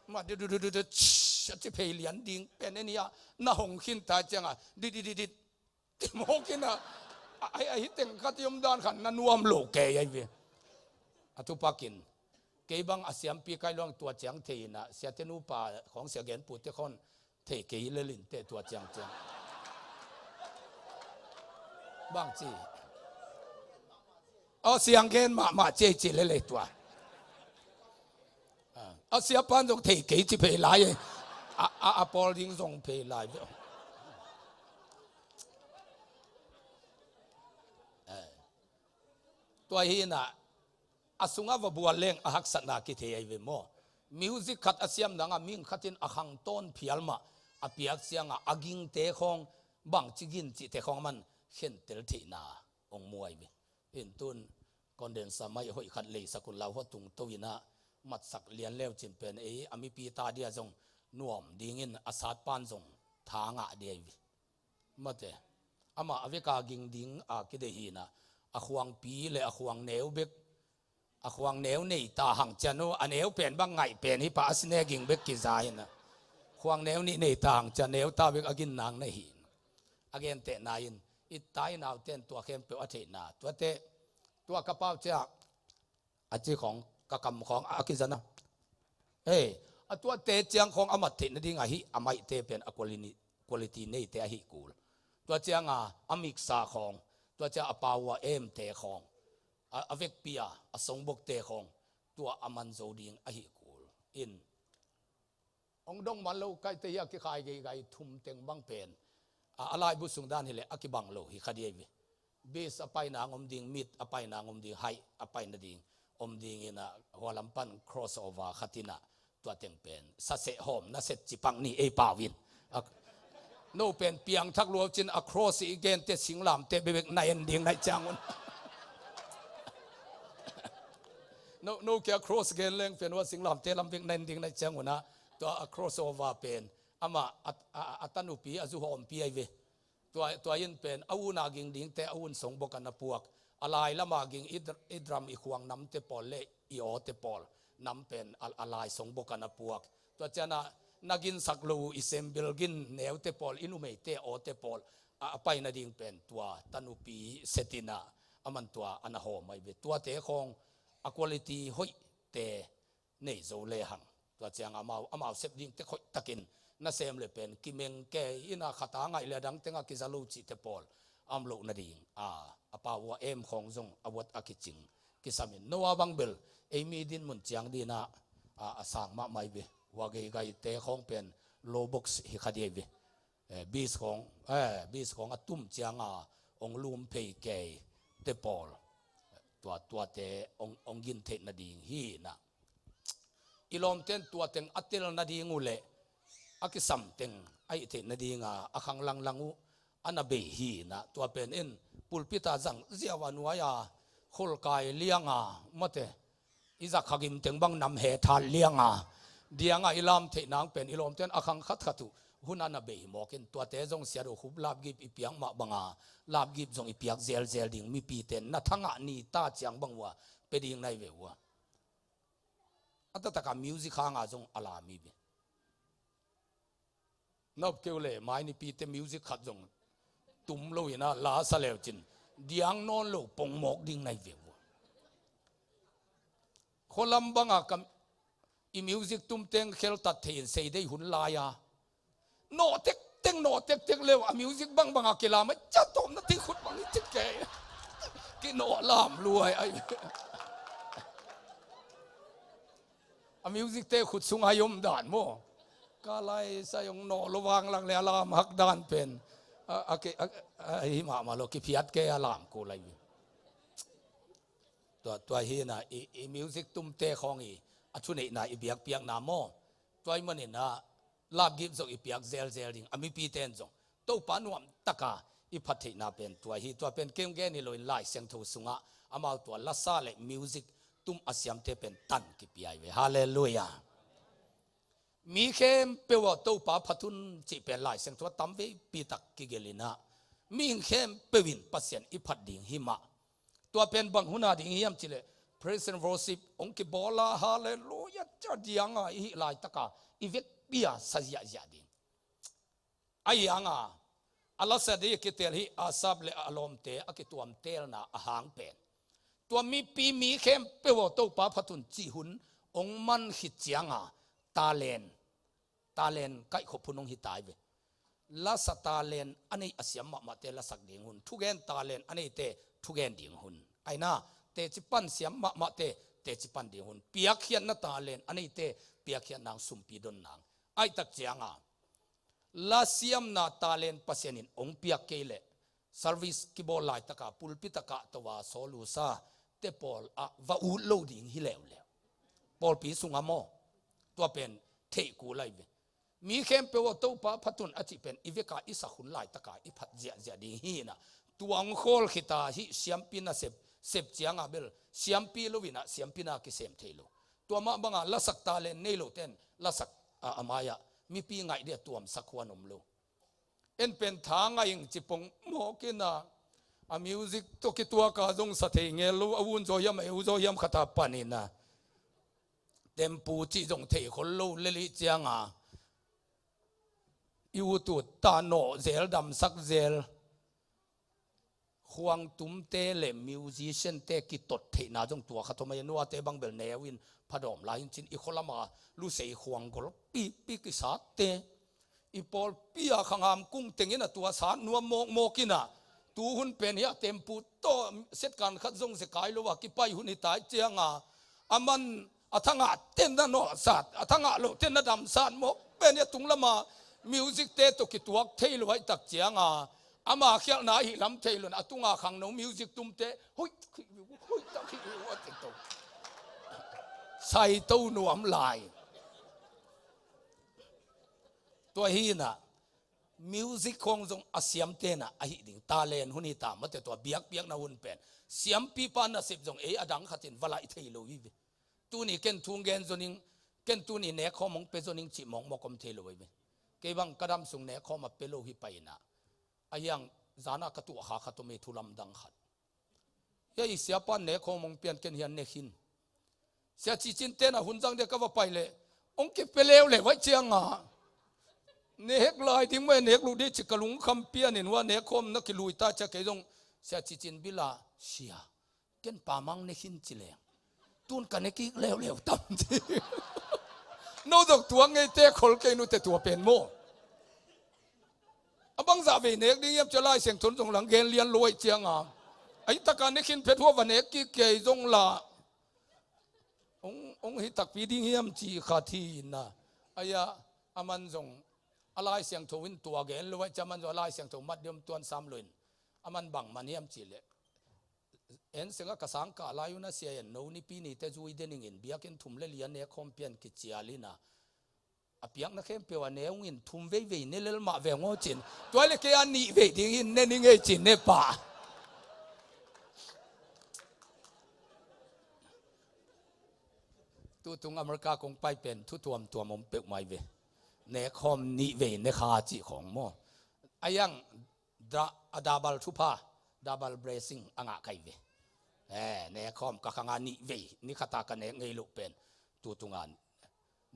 Ma du du du du du, ch-, a ci phei lian ding pen en hi a, na hong khin ta cianga di di di di, ti mawk in ah, a, a, a hi teng khat i om dan khat na nuam lo kei ahi ve. A tu pakin, kei bang a siampi ka hih loh hang tua ciang thei in ah, siate nupa khawng, sia genpute khawng thei kei lel inteh tua ciang ciang. Bang ci. Aw, siang gen mahmah ci ei ci lel ei tua. A, a siapan zong thei kei ci phei lai ei. A, a, a pawl ding zong phei lai. Eh. Tua hi na, a sungah va bual leng a haksatna kithei ahi ve maw. Music khat a siam danga mihing khatin a khangtawn phial mah a piak cianga a gingte khawng, bangci gin cihte khawng aman khentel theihna hong mu ahi ve. Hih tun condenser mic hoih khat leisak un, lauhuai tungto in ah matsak lian leucin pen ei a mipi ta dia zong nuam dingin a satpan zong tha ngah dia ahi ve. Mate, amah a veka ging ding a kideih hi na, a khuangpi le a khuangneu bek, a khuangneu nei ta hang ciang uh, a neu pen bang ngaih pen hi pah, a snare ging bek kiza hi na. Khuangneu nih nei ta hang ciang neu ta bek a gin nang na hi na. A gentehna in, i tai naute in tua khempeuh a theihna, tuate, tua ka pau ciah a ci khawng, ka kam khawng a kizana. Hei, a tuate ciang khawng a mat theih nading ahi a maihte pen a quality, quality neite ahi kul. Tua cianga a miksa khawng, tua ciang a pau a emte khawng, a, a vekpi a, a songbokte khawng, tua a man zo ding ahi kul. In, hong dong man lo kaite hi a kikhai geigai thum teng bang pen, a, a laibu sung dan hileh a kibang lo hi kha dih ei ve. Bass a paina ang om ding, mid a paina ang om ding, high a paina ding om ding in a, hua lam pan crossover khat in a, tua teng pen saseh hawm na set ci pak ni ei pau in. A, no pen piangthak lua cin a cross i gente singlamte bebek na en ding naih ciang un. No, no kia cross gen leng pen hua singlamte lam bek na en ding naih ciang un a, tua a crossover pen amah a, a, a tanupi a zu hawmpi ei ve. Tua, tua in pen a un a ging dingte a un songbok a na puak. A lai lam a ging i dr-, i drum i khuang namte pawl le i awte pawl nam pen a, a lai songbok a na puak. Tua ciang a na ginsak lo uh i cymbal gin neute pawl, i numeite awte pawl a, a paina ding pen tua tanupi set in a, a man tua a na hawm ei ve. Tuate khawng a quality hoihte nei zo lehang, tua ciang amau, amau sep ding tek hoih takin na sem le pen kimeng kei in a, khat a ngaih le a dang teng a kiza lo cihte pawl a om loh nading a, a pau a em khawng zong a vuat a kicing kisam in. No a bang bel ei mi dinmun ciang ding a, a, a sang mahmah ei ve. Hua geigaite khawng pen low box hi kha dih ei ve. Eh, bass khawng, eh, bass khawng a tum ciang a hong lum phei keite pawl, tua, tuate hong, hong gin theih nading hi in a, i lawmte in tua teng a tel nading uh leh a kisam teng a hih theih nading a, a khang langlang uh a na bei hi in a, tua pen in pulpit a zang ziau a nuai a, kholkai liang a, mate, i zak kha gim teng bang nam he tha liang a, diang a i lam theih nang pen i lawmte in a khang khatkhat uh hun a na bei hi mawk in, tuate zong siat uh khup lapgip i piak mah bang a, lapgip zong i piak zelzel ding, mipite in na thangah ni ta ciang bang uh a pe ding na hi ve uh a. A taktak a music hang a zong a lam hi ve. Nop keu le, mai nipite music khat zong tum lo in a, la sa leu cin diang nawn lo pong mawk ding na hi ve uh a. Khualam bang a kam, i music tum teng kheltat thei in sei dei hun lai a, nawh tektek, nawh tektek leu a, music bangbang a kilam a, cia tawm na ti khut bang i cit kei. Kinawh lam luai ai. A music te khut sung a i om dan maw? Ka lai sa i hong nawh lo vang lak le a lam hak dan pen a, a ke, a, a, hi mahmah lo, kiphiat kei a lam ko lai. Tua, tua hi in a, i, i music tumte khawng i a thuneihna i biakpiakna maw? Tua ahih manin a, lapgip zong i piak zelzel ding, a mipite in zong Topa nuamtaka i phat theihna pen tua hi. Tua pen kei hong gen hi loin Lai Siangtho sungah amau tua lasa le music tum a siamte pen tan kipia hi ve. Halleluiah. Mi khempeuh aw Topa phat un cih pen Lai Siangtho ah tamveipi tak kigelh in a, mihing khempeuh in Pasian i phat ding hi mah. Tua pen bang hun a ding hiam cih leh praise and worship hong kibawl a, halleluiah, cia diang a i hih laitaka i vekpi a sa ziahziah ding. A hiang a, a lasa ding a kitel hi Asaph le a lawmte a kituamtelna a hang pen, tua mipi mi khempeuh aw Topa phat un cih hun hong man khit ciang a, talent, talent kaihkhop hun hong hi ta hi ve. Lasa talent a nei a siam mahmahte lasak ding hun, thugen talent a neite thugen ding hun. Aina, teci pan siam mahmahte teci pan ding hun. Piakkhiatna talent a neite piakkhiatna hong, sumpi donna hong. Ahih tak ciang a, lasiamna talent Pasian in hong piak kei leh, service kibawl laitaka pulpit ah kahto a sawlusa te pawl ah va ut lo ding hi leuleu. Pawlpi sungah maw? Tua pen theih kul ahi ve. Mi khempeuh aw Topa phat un a cih pen i veka i sak hun laitaka i phat ziahziah ding hi in a, tua hong khawl khit a hih siampi nasep, sep ciang a bel siampi lo in a, siampi na kisem thei lo. Tua mah bang a lasak talent nei lote in lasak a, a mai ah mipi ngaih dia tuamsak huan om lo. En pen tha ngaih ing ci pong mawk in a, a music tawh kituak a zong sa thei ngel lo, a un zaw hiam a eu zaw hiam khat a pan in a, tempu cih zong thei khol lo lel i hih ciang a, i ut ut ta nawh zel, damsak zel, khuangtumte le musiciante kitot theihna zong tua khat om a, nuate bang bel neu in phadawm lai in cin i khualama lusei khuang gol pipi kisate i pawlpi a khangam kung tengin a tua sat nuam mawkmawk in a, tu hun pen hi a tempu tawh setkan khat zong zekai lo a kipai hun hi tai cianga a man a thangah ten na nawhsat, a thangah loh ten na damsat mawk pen hi a tung lama music te tawh kituak thei lo ahi tak cianga ama khialhna ahi lam thei lo in a tunga khangno music tumte hui hui tak hi ua te to sai to nuam lai. Tua hi na music khawng zong a siam tena ahi ding talent hun hi ta mate tua biakpiakna hun pen siampipa nasep zong ei a dang khatin va laih thei lo hi ve. Tuni ken thung gen zoning ken tuni nekhawm hong pe zoning cih mawkmawk om thei lo hi ve. Kei bang ka dam sung nekhawm a pe lo hi paina a hiang zana ka tuahkha khat om hi thu lamdang khat. Hia i siapa nekhawm hong pian ken hian nekhin. Sia Cicin tena hun zang dia ka va pai leh hong kipia leuleu vai cianga nek lai ding mai nek luh dih ci ka lungkham pianin hua nekhawm na kilui ta cia kei zong Sia Cicin bila sia ken pamang nekhin ci leng tun ka nekik leuleu tam ci. No zong tuang ngei te khol kei nute tua pen maw? A bangzah vei nek ding hiam cia Lai Siangtho in zong lang gen lian luai cianga ahi taka nekhin phet hua va nek kik kei zong la hong hong hi takpi ding hiam ci kha thi inna ahi a. A man zong a Lai Siangtho in tua gen luai cia man zong a Lai Siangtho mat diom tuan sam lo in a man bang man hiam ci leh en senga ka sangkah lai un a sia en no nipi nite zui deningin biakinn thum le li a nekhawm pian kicial ina a piakna khempeuh a ne ungin thum veivei ne lel mah veng aw cin tuai le kei a nih vei dingin ne ni ngei cin ne pah. Tutung America kong pai pen thu tuamtuam om peuh mai ve. Nekhawm nih vei ne kha cih khawng maw? A hiang da- a double thupha, double blessing a ngah kai ve. Eh, nekhawm ka khanga nih vei ni khata ka nek ngei loh pen tutunga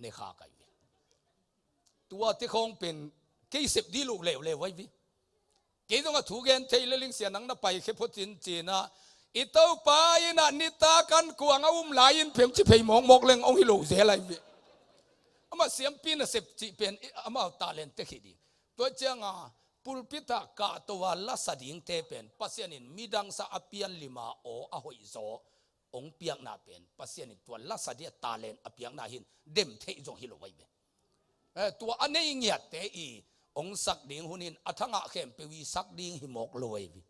ne kha kai ve. Tua te khawng pen kei sep di luh leuleu vai vi. Kei zong a thu gen thei le ling sia nang na pai khe phot in cina i Topa ina nita kan kuang a um lai in phem ci phei mawkmawk leng ong hi lo zel ai ve. Ama siampi na sep cih pen amau talent te khih ding. Tua cianga pulpit ah kahto a lasa dingte pen Pasian in midang sa a pian lima aw a hoih zaw ong piakna pen Pasian in tua lasa dia talent a piakna hin dem theih zong hi lo ai ve. Eh, tua a nei ngiatte i ong sak ding hun in a thangah khempeuh i sak ding hi mawk lo ai ve.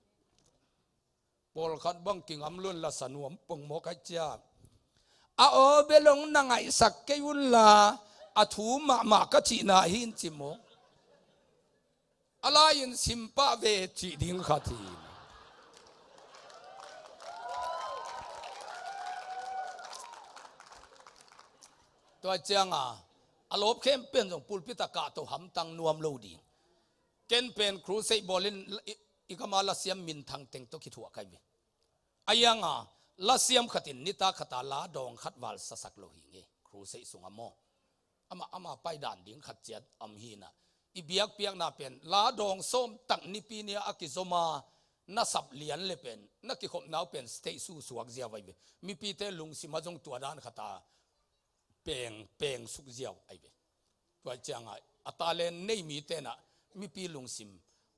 Pawlkhat bang kingam lun lasa nuam pong mawk ai cia a aw belong na ngaihsak kei unla a thu mahmah ka cihna hi in ci mawk. A lai-in simpah ve cih ding khat hi. Tua cianga a lawp khempeuh zong pulpit a kahto hamtang nuam lo ding. Ken pen crusade bawlin i, i kama lasiam minthang teng tawh kithuah kai ve. A hianga lasiam khatin nita khata la dawng khat val sasak lo hi nge crusade sunga maw? Ama ama paidan ding khat ciat am hina i biakpiakna pen la dawng sawm tak nipi nia a kizoma na sap lian le pen na kikhopnau pen state susuak zia vai ve. Mipite lungsima zong tua dan khata peng peng suk ziau ai ve. Tua cianga a talent nei mi tena mipi lungsim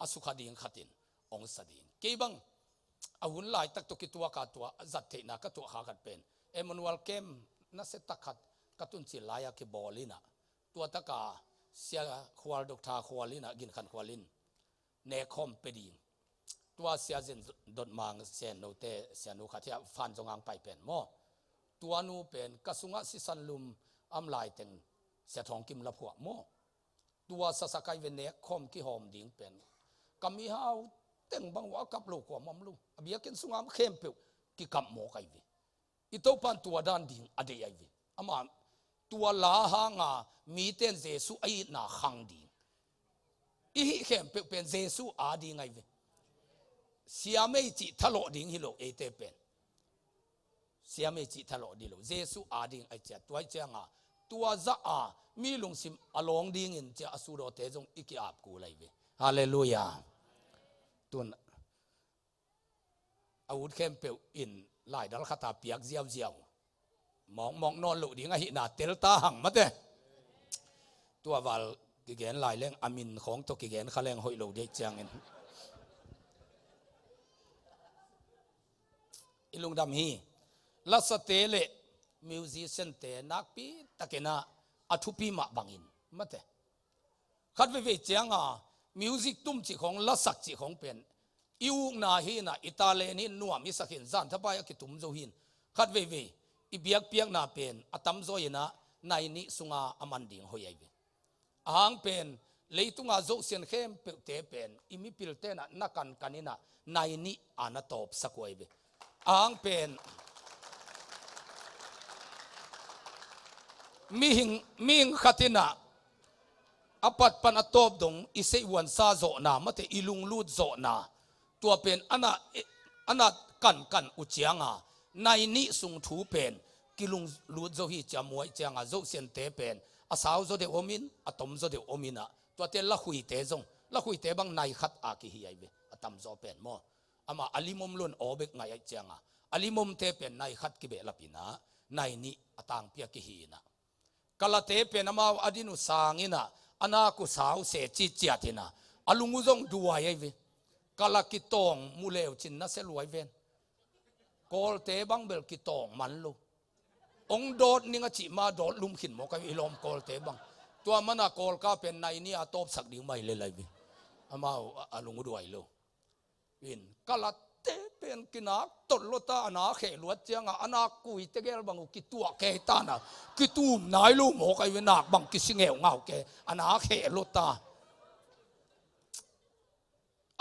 a sukha ding khatin ong sa ding. Kei bang a hun laitak tawh kituaka tua a zat theihna ka tuah kha khat pen Emmanuel Camp nasia tak khat ka tuncil lai-a kibawl ina tua taka Sia Khual, Doctor Khual ina, Ginkhan Khual in nekhawm pe ding. Tua Sia Zin Dotmang, Sia Note, Sia Nu khat hia fan zong ang pai pen maw? Tua nu pen ka sungah sisan lum am lai teng Sia Thawng Kim la phuah maw? Tua sasakai ve nekhawm kihawm ding pen ka mihau teng bang uh a kap lo kuamah om lo. A biakinn sungah am khempeuh kikap mawk ai ve. I Topan tua dan ding a deih ai ve. Ama tua la hanga miten Jesuh a itna khang ding. I hih khempeuh pen Jesuh a ding ai ve. Siamei cih thalawh ding hi lo eite pen. Siamei cih thalawh ding lo Jesuh a ding ai cia tua ai cianga tua zah a mi lungsim a lawng dingin cia a sudawte zong i ki-ap kul ai ve. Halleluiah. Tun a ut khempeuh in laidal khata piak ziauziau. Mawkmawk nawn loh ding ahihna tel ta hang mate. Tua val kigen lai leng a min khawng tawh kigen kha leng hoih lo dei ciangin. I lungdam hi. Lasate le musiciante nakpi takin a thupi mah bangin mate. Khat veivei cianga music tum cih khawng, lasak cih khawng pen i ukna hi inah, i talent hi in, nuam i sak hi in, zan thapai a kitum zo hi in. Khat veivei i biakpiakna pen a tamzaw inah nai nih sunga a man ding hoih ahi ve. Ahang pen leitunga zohsian khempeuhte pen i mipil tenah na kankan inah nai nih a na tawpsak uh ahi ve. Ahang pen mihing, mihing khat inah a pat pan a tawp dong i seihhuansa zawhna mate, i lunglut zawhna, tua pen a na, a na kankan uh cianga nai nih sung thu pen kilunglut zo hi cia muaih cianga zohsiante pen a sau zaw deuh om in, a tom zaw deuh om inah, tuate lakhuite zong, lakhuite bang nai khat a kihi ahi ve, a tamzaw pen maw. Amah a limom lon aw bek ngaih aih cianga a limomte pen nai khat kibehlap inah nai nih a tangpi a kihi inah. Kalate pen amau a din uh sang inah, a nak uh sau se ciciat inah, a lung uh zong duai ahi ve. Kala kitawng mu leu cin na se luai ven. Kawlte bang bel kitawng man lo. Ong dawt ning a cih ma dawt lum khin mawk ahi ve, i lawm kawlte bang. Tua mana kawlka pen nai nih a tawpsak ding mai lel ahi ve. Amau a, a lung uh duai lo. In, kalate pen kinak tot lo ta, a nak kheh luat cianga a nak kuite gel bang uh kituah kei tana, kitum nai lo mawk ahi ve, nak bang kisi ngeungau kei, a nak kheh lo ta.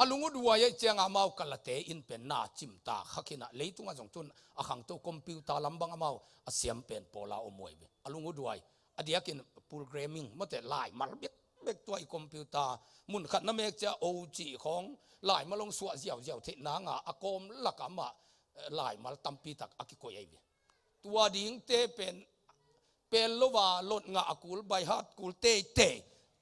A lung uh duai aih cianga amau kalate in pen na cimta khak inah, leitungah zong tun a khangto computer lam bang amau a siam pen pawla om uh ahi ve. A lung uh duai, a diakin programming mate, laimal bek bek tua i computer mun khat na mek cia o cih khawng laimal hong suah ziauziau theih nanga a kawm laka mah, eh, laimal tampi tak a kikoih ahi ve. Tua dingte pen, pen lo va lot ngah a kul, baihat kul teitei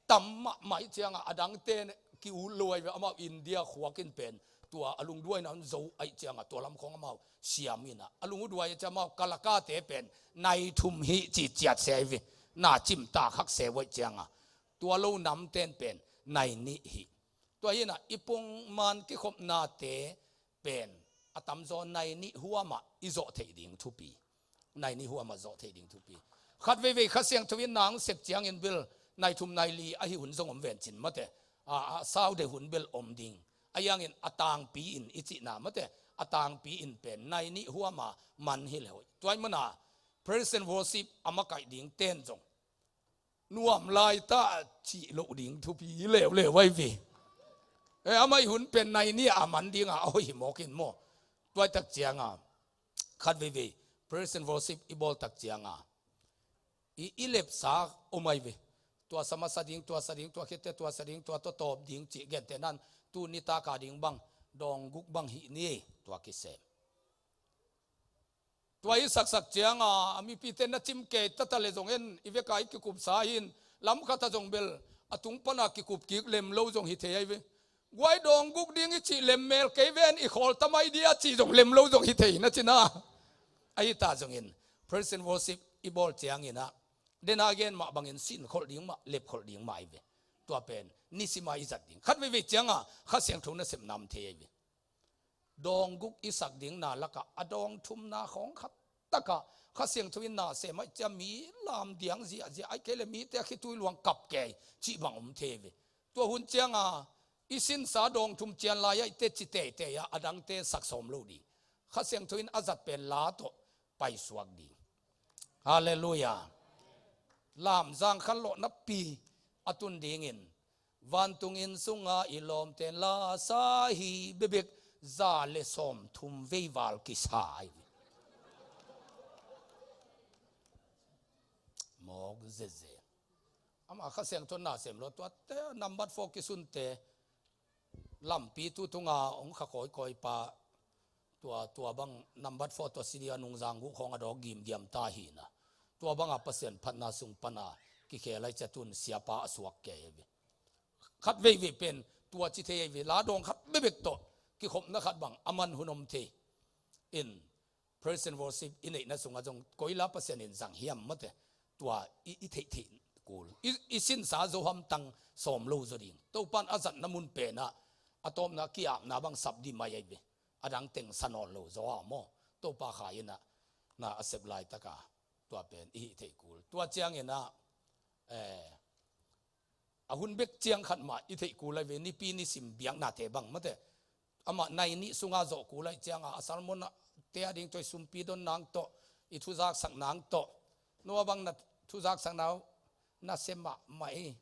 tam mahmah ih cianga a dangte ki-ut lo ahi ve. Amau India khuak in pen tua a lungduaina hong zo aih cianga tua lam khawng amau siam inah, a lung uh duai aih cianga amau kalakate pen nai thum hi cih ciat se ahi ve. Na cimta khak se uh aih cianga tua lo namten pen nai nih hi. Tua hi inah i pongman kikhopnate pen a tamzaw nai nih huamah i zawh theih ding thupi. Nai nih huamah zawh theih ding thupi. Khat veivei Kha Siangtho in na hong sep ciangin bel nai thum nai li ahi hun zong om ven cin mate. A, a sau deuh hun bel om ding. A iangin a tangpi in i cihna mate, a tangpi in pen nai nih huama man hi le hoih. Tua ahih mana praise and worship a makaih ding ten zong nuam lai ta cih loh ding thupi hi leuleu ahi ve. Eh, amah i hun pen nai nih a man dinga a hoih hi mawk in maw. Tua ahih tak cianga khat veivei praise and worship i bawl tak cianga i, i lepsa om ahi ve. Tua sa masa ding, tua sa ding, tua khitte, tua sa ding, tua tawtawp ding cih gentehna in tu nitaka ding bang dawng guk bang hih ni, tua kisem. Tua i saksak cianga a mipite na cim kei tata le zong en, i veka i kikupsa hi in, lam khata zong bel a tung pana kikup kik lem lo zong hi thei ahi ve. Guai dawng guk ding i cih lem mel kei ven, i khawl tam ahi dia cih zong lem lo zong hi thei na cina. Ahi ta zongin praise and worship i bawl ciangin ah, dena gen mah bangin sin kholh ding mah, lep kholh ding mah ahi ve. Tua pen nisima i zat ding. Khat veivei cianga Kha Siangtho nasepna om thei ahi ve. Dawng guk i sak ding na lakah a dawng thumna khawng khat takah Kha Siangtho in na sem aih cia mi lam diang ziahziah aih kei le mite a khitui luang kap kei cih bang om thei ve. Tua hun cianga i sinsa dawng thum cian lai aih te ci teitei ah a dangte sak sawm lo ding. Kha Siangtho in a zat pen la tawh paisuak ding. Halleluiah. Lamzang khanlawh napi a tun dingin vantung inn sunga i lawmten lasa hi bebek za le sawm thum vei val kisa ahi. Mawk zeze. Amah Kha Siangtho na sem lo, tuate nambat four kisunte lampi tu tunga hong kha kawikawi pa, tua, tua bang nambat four tua sidia nungzang guh khawng a dawk gimgiam ta hina. Tua banga Pasian phatna sung pana kikhel aih cia tun siapa a suak kei ahi ve. Khat veivei pen tua ci thei ahi ve. La dawng khat bebek tawh kikhopna khat bang a man hun om thei. in praise and worship i neihna sungah zong koila Pasian in zang hiam mate, tua i, i theih theih kul. I, i sinsa zo hamtang sawm lo zaw ding. Topan a zatna mun penah a tawpna ki-apna bang sap di mai ahi ve. A dang teng sa nawn lo zaw a maw. Topa Kha innah na a sep laitaka tua pen i hih theih kul. Tua cianginah, eh, a hun bek ciang khat mah i theih kul ahi ve, nipi nisim biaknate bang mate. Amah nai nih sunga zawh kul ahi cianga a sermon te a ding tawh i sumpi don nang tawh, i thuzaksak nang tawh. Nua bang na thuzaksak nau na sem mahmah hi.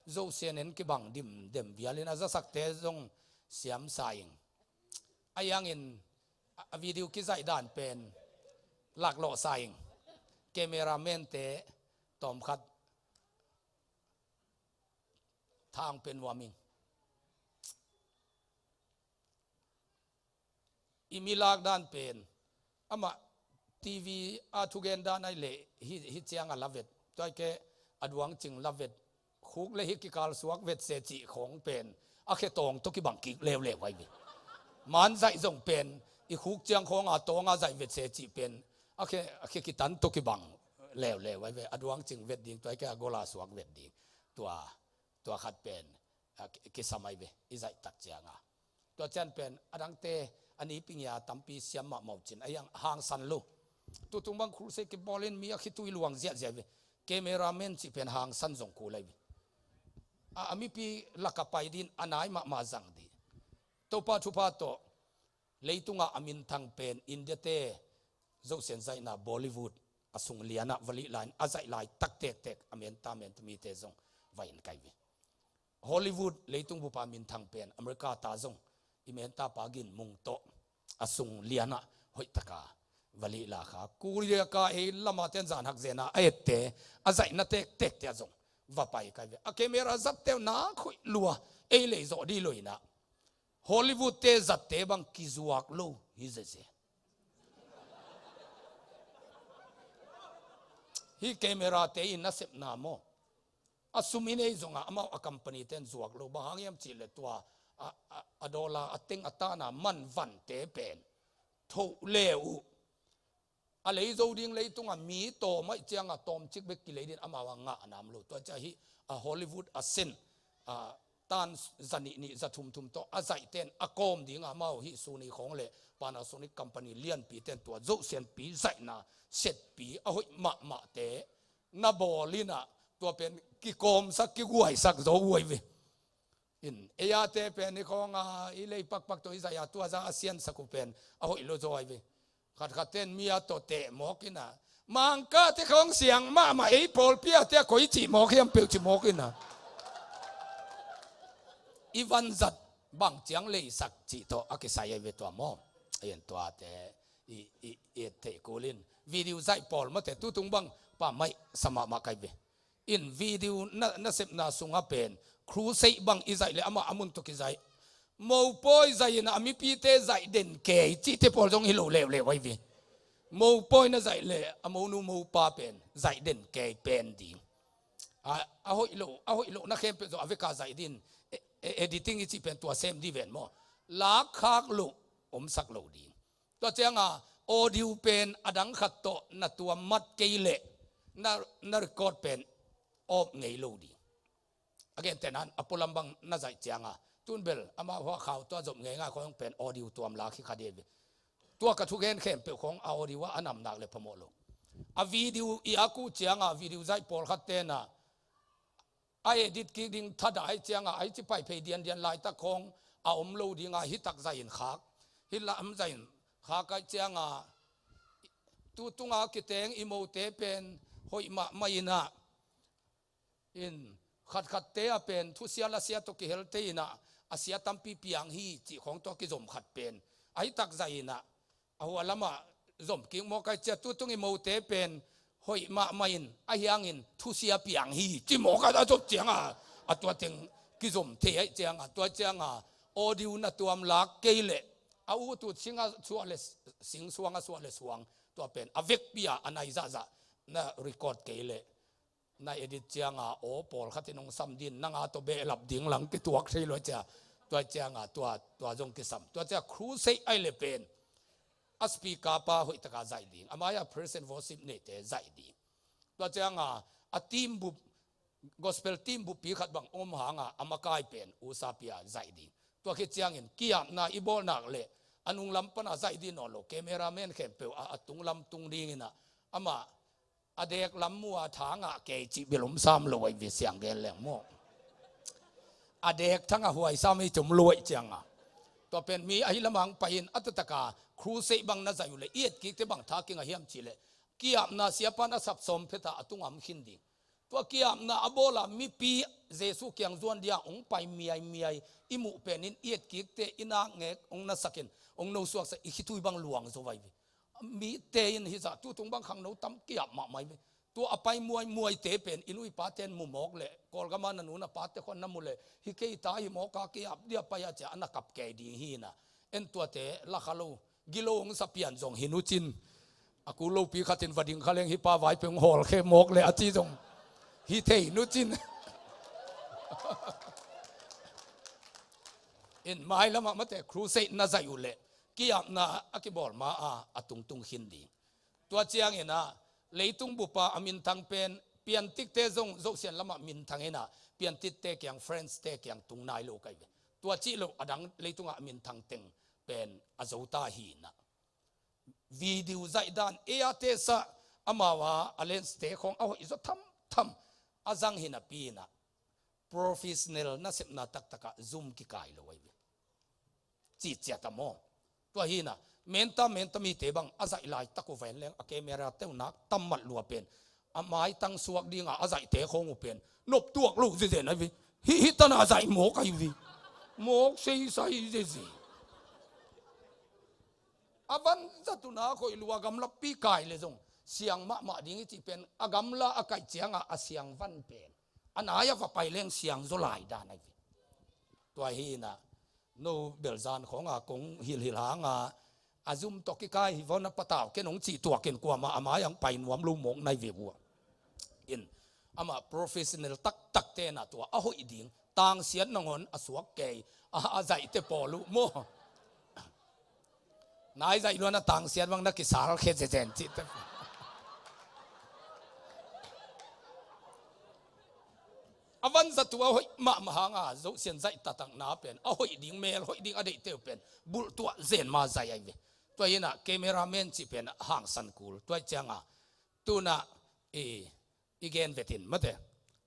Zosian en kibang dimdem vialin a zasakte zong siamsa ing. A iangin a, a video kizaih dan pen laklawhsa ing. Cameraman te tawmkhat thang pen nuam ing. I mi lak dan pen amah TV a thugen dan ahi leh hi, hi cianga la vet. Tua hi keh a duang cing la vet. Khuk le hi kikal suak vet se cih khawng pen a khe tawng tawh kibang kik leuleu ahi ve. Man zaih zong pen i khuk ciang khawnga tawnga zaih vet se cih pen a khe, a khe kitan tawh kibang leuleu ahi ve. A duang cing vet ding, tua hi keh a gola suak vet ding. Tua, tua khat pen a ki, kisam ahi ve, i zaih tak cianga. Tua cian pen a dangte a nipingia tampi siam mahmah uh cin a iang hangsan lo. Tutung bang crusade kibawlin mi a khitui luang ziahziah ve. Cameraman cih pen hangsan zong kul ahi ve. A, a mipi laka pai din a nai mahmah zang dih. Topa thupha tawh leitungah a minthang pen India te Zosian zaihna Bollywood a sung lianah va lih lai-in a zaih laitak tektek a menta menta mite zong va in kai ve. Hollywood leitung bupa minthang pen America ta zong i mentapa Gin Mung tawh a sung lianah hoihtaka va lih la kha. Korea ka ei lama ten zan hak zena a ette a zaihna tektekte ah zong va pai kai ve. A camera zatte uh nak hoih lua ei lei zawh dih lo inah Hollywood te zatte bang kizuak lo hi zeze. Hi camera te in nasepna maw? A sum i nei zongah amau a company ten zuak lo. Bang hang hiam cihleh tua a, a, a dollar a teng a tana man vante pen thoh le uh. A lei zo ding leitunga mi tawm aih cianga tawmcik bek kilei din amau a ngah a nam lo. Tua cia hi a Hollywood a sen a tan zanih nih za thum thum tawh a zaihten a kawm dinga amau hi Sony khawng le Panasonic company lianpiten tua Zosianpi zaihna setpi a hoih mahmahte na bawl inah tua pen kikawmsak kiguaisak zo uh ahi ve. In ei ate pen i khawnga i lei pakpak tawh i zaih a tua za a siansak uh pen a hoih lo zaw ahi ve. Khatkhat ten mi a tawh teh mawk inah Mangkate khawng siang mahmah ei pawlpi a te a koi cih mawk hiam peuh cih mawk inah i vanzat bang ciang leisak cih tawh a kisai ahi ve tua maw? Ei in tuate i, i, i theih kulin video zaih pawl mate tutung bang pammaih sa mahmah kai ve. In video na, nasepna sunga pen crusade bang i zaih le amah a mun tawh kizaih. Mopawi zaih inah a mipite zaih den kei cihte pawl zong hi lo leuleu ahi ve. Mopawi na zaih le a monu mopa pen zaih den kei pen ding. A, a hoih lo, a hoih lo na khempeuh zong a veka zaih din e, e, editing i cih pen tua sem di ven maw? Lakkhak lo omsak lo ding. Tua cianga audio pen a dang khat tawh na tuam mat kei leh na, na record pen awp ngei lo ding. A gentehna a pualam bang na zaih cianga tun bel amau hua khau tua zop ngeingai khawng pen audio tuam lak hi kha dih ve. Tua ka thugen khempeuh khawng a audio ah a namnak le phamawh lo. A video i a kuh cianga video zaih pawlkhat tena a edit kik ding thadah aih cianga a hi ci pai phei diandian laitak khawng a om lo dinga hi tak zaih in khak, hi lam zaih in khak aih cianga tutunga kiteng i mote pen hoih mahmah inah in khatkhatte a pen thusia lasia tawh kihelte inah a sia tampi piang hi cih khawng tawh kizom khat pen a hi tak zaih inah a hua lamah zom kik mawk aih cia tutung i mote pen hoih mahmah in a hiangin thusia piang hi ci mawk a zop cianga a tua teng kizom thei aih cianga tua cianga audio na tuam lak kei leh a utut singa suah le sing suanga suah le suang tua pen a vekpi a a nai zahzah na record kei leh na edit cianga aw pawlkhat in hong sam din nanga tawh behlap ding lang kituak thei lua cia. Tua cianga tua, tua zong kisam. Tua cia crusade aih le pen a speaker pa hoih taka zaih ding, a mai-a praise and worship neite zaih ding. Tua cianga a team bup, gospel team buppi khat bang om hanga a makai pen usa pia zaih ding. Tua khit ciangin kiapna i bawl nak le a nunglam pana zaih ding nawn lo, cameraman khempeuh a, a tunglam tung dingina, amah a dek lam mua thangah kei cih bel om sam lo ahi ve, siang gen leng maw. A dek thangah huai sam ei ci om lo ahi cianga. Tua pen mi ahi lamang pai-in a taktak a crusade bang na zaih uh le i etkikte bang tha kinga hiam cih le, kiapna siapan a sap sawm phetah a tungam khin ding. Tua kiapna a bawla mipi Jesu kiang zuan dia hong pai miaimiai i muh penin i etkikte i nakngek hong nasakin hong nosuaksak i khitui bang luang zo vai ve. Mite in hizah tutung bang khangno tam kiap mahmah hi ve. Tua a pai muaimuaite pen i nu i paten mu mawk le, Kawlgama na nu na pate khon na mu le, hi kei ta hi mawk a kiap dia pai a cia a na kap kei ding hi na. En tuate lakha lo, gilo hong sa pian zong hi nucin. A kul lopi khatin va ding kha leng hi pa vai peng hawl khe mawk le a ci zong hi thei nucin. In mai lamah mate crusade na zaih uh le kiapna a kibawl ma a, a tungtung khin ding. Tua ciangin ah leitung bupa a minthang pen piantikte zong zosian lamah minthang inah, piantitte kiang, friendste kiang tung nai lo kai ve. Tua cih lo a dang leitungah a minthang teng pen a zota hi inah. Video zaih dan ei a tesa amau a lenste khawng a hoih zaw thamtham a zang hi napi inah professional nasepna taktakah Zoom kikai lo ahi ve. Cihciat a maw. Tua hi inah menta menta mite bang a zaih laitak uh ven leng a camera teunak tam mat lua pen a maitang suak dinga a zaihte khawng uh pen nop tuak lo zezen ahi ve. Hih hih tana a zaih mawk ahi ve. Mawk seisai zeze. A van zat uh na khoih lua gamlapi kai le zong siang mahmah ding i cih pen a gamla a kaih cianga a siang van pen a nai a va pai leng siang zaw lai dan ahi ve. Tua hi inah no belzan khawnga kong hilhil hanga a zum tawh kikai hi vaw na patau ken hong cih tuakin kuama a mai ang pai nuam lo mawk nai ve uh a. In amah professional taktak tena tua a hoih ding tangsiat nangawn a suak kei a, a zaihte pawl uh maw. Nai zaih luana tangsiat bang na kisal khe zezen cihte. A vanzat uh a hoih mahmah hanga zosian zaih taktakna pen a hoih ding, mel hoih ding a deihte uh pen bulh tuah zen ma zaih ahi ve. Tua hi inah cameraman cih pen hangsan kul. Tua hi cianga tunah i i gen vetin mate.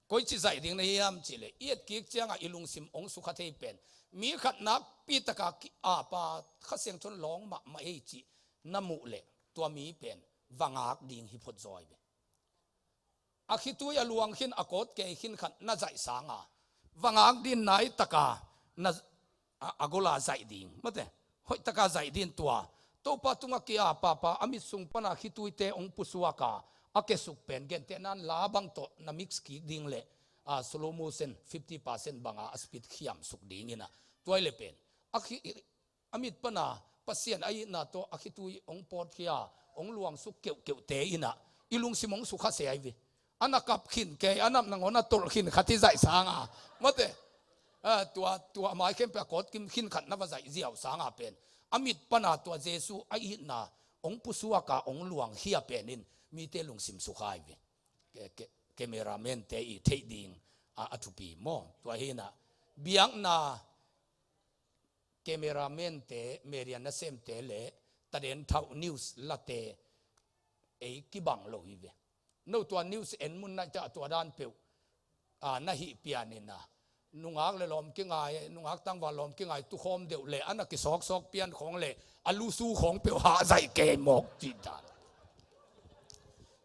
Koici zaih ding na hiam cih le i etkik ciangah i lungsim hong sukha thei pen mi khat nakpi taka ki-apa Kha Siangtho in lawng mahmah ei cih na muh le tua mi pen va ngak ding hi phot zaw ahi ve. A khitui a luang khin a kawt kei khin khat na zaih sanga va ngak din nai taka na a, a gola zaih ding mate. Hoih taka zaih din tua Topa tunga kia papa a mit sung pana khituite hong pusuaka a kesuk pen gentehnan la bang tawh na mix kik ding le a slow motion fifty percent banga a speed khiam suk ding inah. Tuai le pen a, khi, a mit pana Pasian a itna tawh a khitui hong pawtkhia hong luangsuk keuhkeuhte inah i lungsim hong sukha se ahi ve. A na kap khin kei a nap nangawn a tolh khin khat hi zaih sanga mate. A, tua, tua mai khempeuh a kawtkim khin khat na va zaih ziau sanga pen a mit pana tua Jesu a itna hong pusuaka hong luangkhia penin mite lungsim sukha ahi ve. Ke, ke, cameramente i theih ding a, a thupi maw. Tua hi inah biakna cameramente, media nasemte le taden thauh news late ei kibang lo hi ve. No tua news en mun naih ciah tua dan peuh a, na hih pian inah nungak le lawm kingai, nungak tangval lawm kingai tukhawm deuh le a na kisawksawk pian khawng le a lusu khawng peuh hah zaih kei mawk cih dan.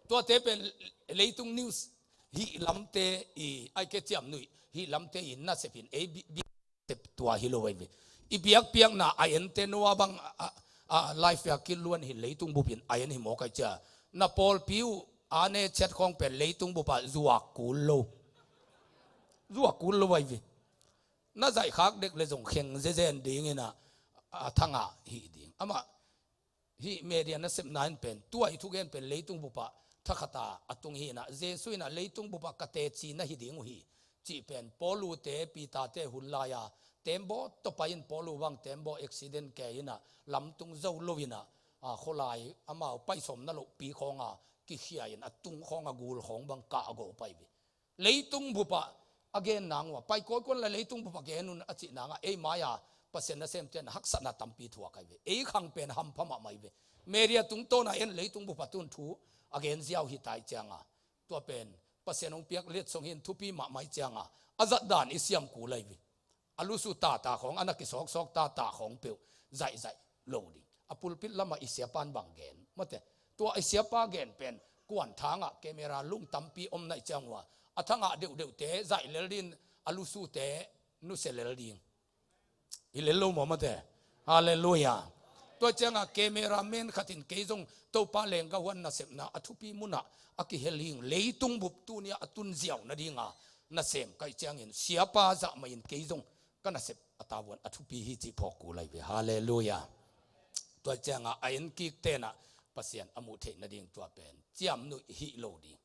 Tuate pen leitung news hih lamte i, ai ke ciam nuih hih lamte i nasepin ei bi, bi, sep tua hi lo ahi ve. I biakpiakna a ente Noah bang a, a, a life a kiluan hi leitung bupin a en hi mawk ahi cia. Na pawlpi uh a ne ciat khawng pen leitung bupah zuak kul lo. Zuak kul lo ahi ve. Na zaihkhak dek le zong kheng zezen ding inah a thangah hih ding. Amah hih media nasepna in pen tua i thugen pen leitung bupah thakhata a tung hi inah Jesu inah leitung bupah ka teci na hi ding uh hi cih pen Paulute Peterte hun lai-a tembaw tawh pai in Paulu bang tembaw accident kei inah lamtung zo lo inah a, khualai amau paisawm na lohpi khawnga kikhia in a tung khawnga gul khawng bang kah a go pai ve. Leitung bupah a gen nang uh a, pai kawikawi la leitung bupah gen un a cih nanga ei mai-a Pasian nasemte in haksatna tampi thuak ahi ve. Ei khang pen hampha mahmah hi ve. Media tungtawna en leitung bupah tun thu a gen ziau hi tai cianga, tua pen Pasian hong piak letsong hin thupi mahmah hi cianga, a zat dan i siam kul ahi ve. A lusu tata khawng, a na kisawksawk tata khawng peuh zaihzaih lo ding. A pulpit lamah i siapan bang gen mate. Tua i siapa gen pen kuan thangah camera lung tampi om naih ciang uh a, a thangah deuhdeuhte zaih lel ding, a lusute nusia lel ding. I lel lo maw mate. Halleluiah. Tua ciangah cameraman khatin kei zong Topa lengga huan nasepna a thupi munah a kihel hing, leitung bup tunia a tun ziau nadinga nasem kaih ciangin siapa zahmah in kei zong ka nasep a tavuan a thupi hi cih phawk kul ahi ve. Halleluiah. Tua ciangah a enkik tenah Pasian a muh theih nading tua pen ciamnuih hih lo ding.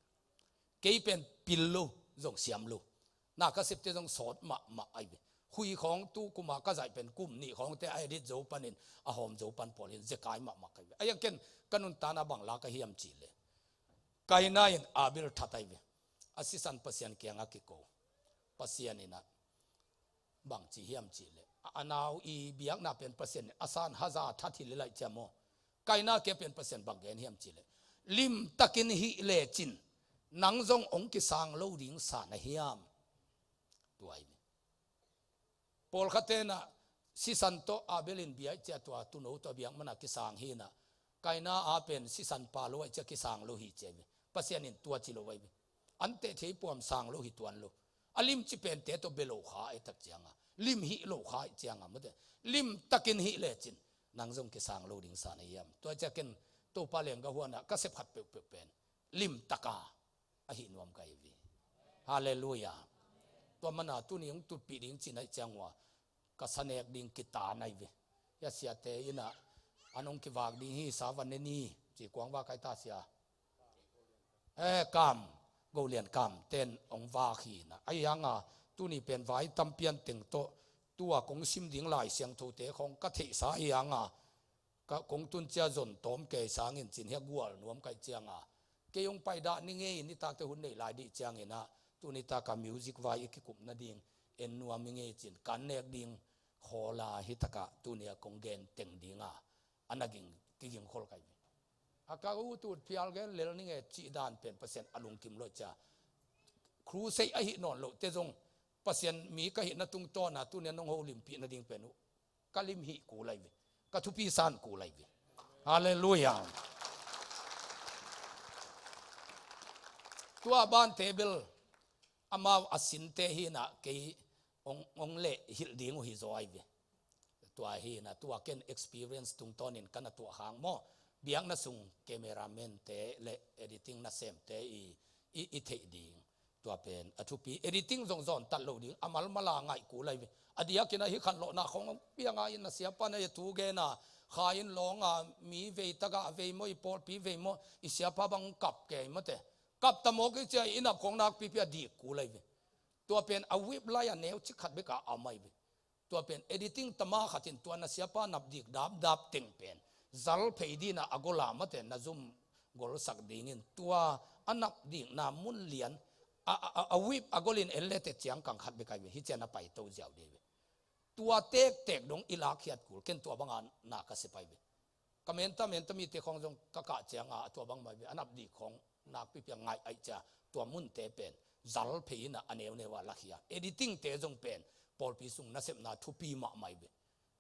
Kei pen pil lo, zong siam lo. Na ka septe zong sawt mahmah ahi ve. Hui khawng tu kuma ka zaih pen kum nih khawngte a edit zo panin a hawm zo pan pawl hin zekai mahmah ahi ve. Ahi a ken ka nuntakna bang la ka hiam cih leh, Kaina in Abel that ahi ve. A sisan Pasian kiangah kiko. Pasian inah bang ci hiam cih leh, a, a nau i biakna pen Pasian in a san haza that hi leh laih ciam maw. Kaina kia pen Pasian bang gen hiam cih leh, limtakin hih lecin nang zong hong kisang lo ding sa na hiam? Tua hi ve. Pawlkhat tenah sisan tawh Abel in bia ih cia tua tuuno tawh biak manah kisang hinah, Kaina a pen sisan pa lo aih cia kisang lo hi cia hi ve. Pasian in tua ci lo ahi ve. An teh thei puam sang lo hi tuan lo. A limci pente tawh bia lo kha aih tak cianga, lim hih lo kha aih cianga mate. Limtakin hih lecin nang zong kisang lo ding sa na hiam? Tua cia ken Topa lengga huanah ka sep khat peuhpeuh pen limtaka ahi nuam ka hi ve. Halleluiah. Tua mana tuni hong tutpih ding cih naih ciang uh a, ka sa nek ding kita naih ve. Hia siate inah an hong kivak ding hi sa van ne ni, ci kuang vak ai ta sia. Eh, kam, Golian kam ten hong vak hi na. Ahi hanga tuni pen vai tampian teng tawh tua kong sim ding Lai Siangthote khawng ka theihsa ahi hanga, ka kong tun cia zon tawm kei sangin cin hia gual nuam kaih cianga, kei hong pai dah ni ngei, nitakte hun neih lai dih cianginah tuni taka music vai i kikup nading en nuam i ngei cin kan nek ding khawla hitakah tunia kong gen teng dinga a na ging, kiging khol kaih ve. A ka ut ut phial gen lel ni ngei cih dan pen Pasian a lungkim lo cia. Crusade ahi nawn loh te zong Pasian mi ka hihna tungtawna tunia nong holimpih nading pen uh ka lim hih kul ahi ve. Ka thupi san kul ahi ve. Halleluiah. Tua ban table amau a sinte hinah kei hong, hong leh hilh ding uh hi zaw ahi ve. Tua hinah tua ken experience tungtawnin ka na tuah hang maw, biakna sung cameraman te le editing nasemte i, i, i theih ding. Tua pen a thupi, editing zong zawn tat lo ding, a malmala ngaih kul ahi ve. A diakin ahi khanlawhna khong pianga in a siapa na thu gena kha in lawnga mi vei taga a vei maw, i pawlpi vei maw, i siapa bang kap kei mate. Kap ta mawk i cia i nap khong nakpipi a dik kul ahi ve. Tua pen a wip lai a neu cik khat beka a mai ve. Tua pen editing tama khatin tua na siapa napdik dapdap teng pen zal phei dina a gola mate na zum golsak dingin tua a napdikna mun lian a, a, a, a wip a golin en lete ciang kang khat bek ahi ve, hi cian a paito ziau dei ve. Tua tektek dong i lakkhiat kul, ken tua banga na ka sipai ve. Ka menta menta mite khawng zong ka kah cianga a tua bang mai ve, a napdik khawng nakpipi a ngaih aih cia tua munte pen zal phei ina a neuneu a lakhia. Editing te zong pen pawlpi sung nasepna thupi mahmah hi ve.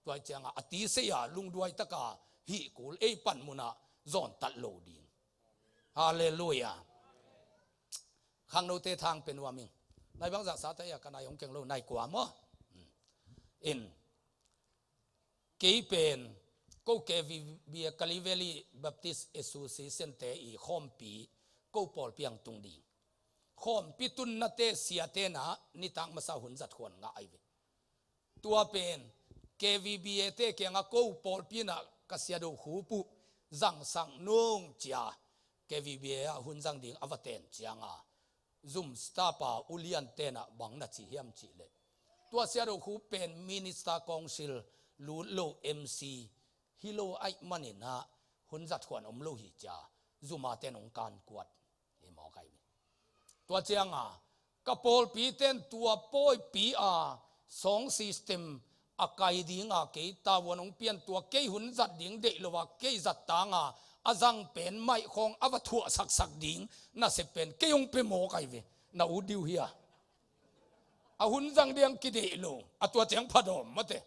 Tua cianga a tisei a lungduai taka hih kul ei pan muna zawn tat lo ding. Halleluiah. Khangnote thang pe nuam ing. Nai bangzah sa ta ia ka nai hong keng lo, nai kua maw? In. Kei pen ko K V B a, Kaliveli Baptist Association te i khawmpi ko pawlpi ang tung ding. Khawmpi tunnate siate na nitak masa hun zat khuan ngah ai ve. Tua pen K V B A te kianga ko pawlpi na ka sia do khup uh zangsak nung cia K V B A a hun zang ding a va ten cianga zum stapa ulian tena bang na ci hiam cih leh, tua sia do khup pen minister council lut lo M C hi lo aih maninah hun zat khuan om lo hi cia, zuma ten hong kan kuat hi mawk ai ve. Tua cianga ka pawlpi ten tua pawipi a song system a kai dinga kei tavuan hong pian, tua kei hun zat ding deih lo a kei zat tanga a zang pen maih khawng a va thuah saksak ding nasep pen kei hong pe mawk ai ve. Na ut diu hi a, a hun zang diang kideih lo a, tua ciang phadawm mate.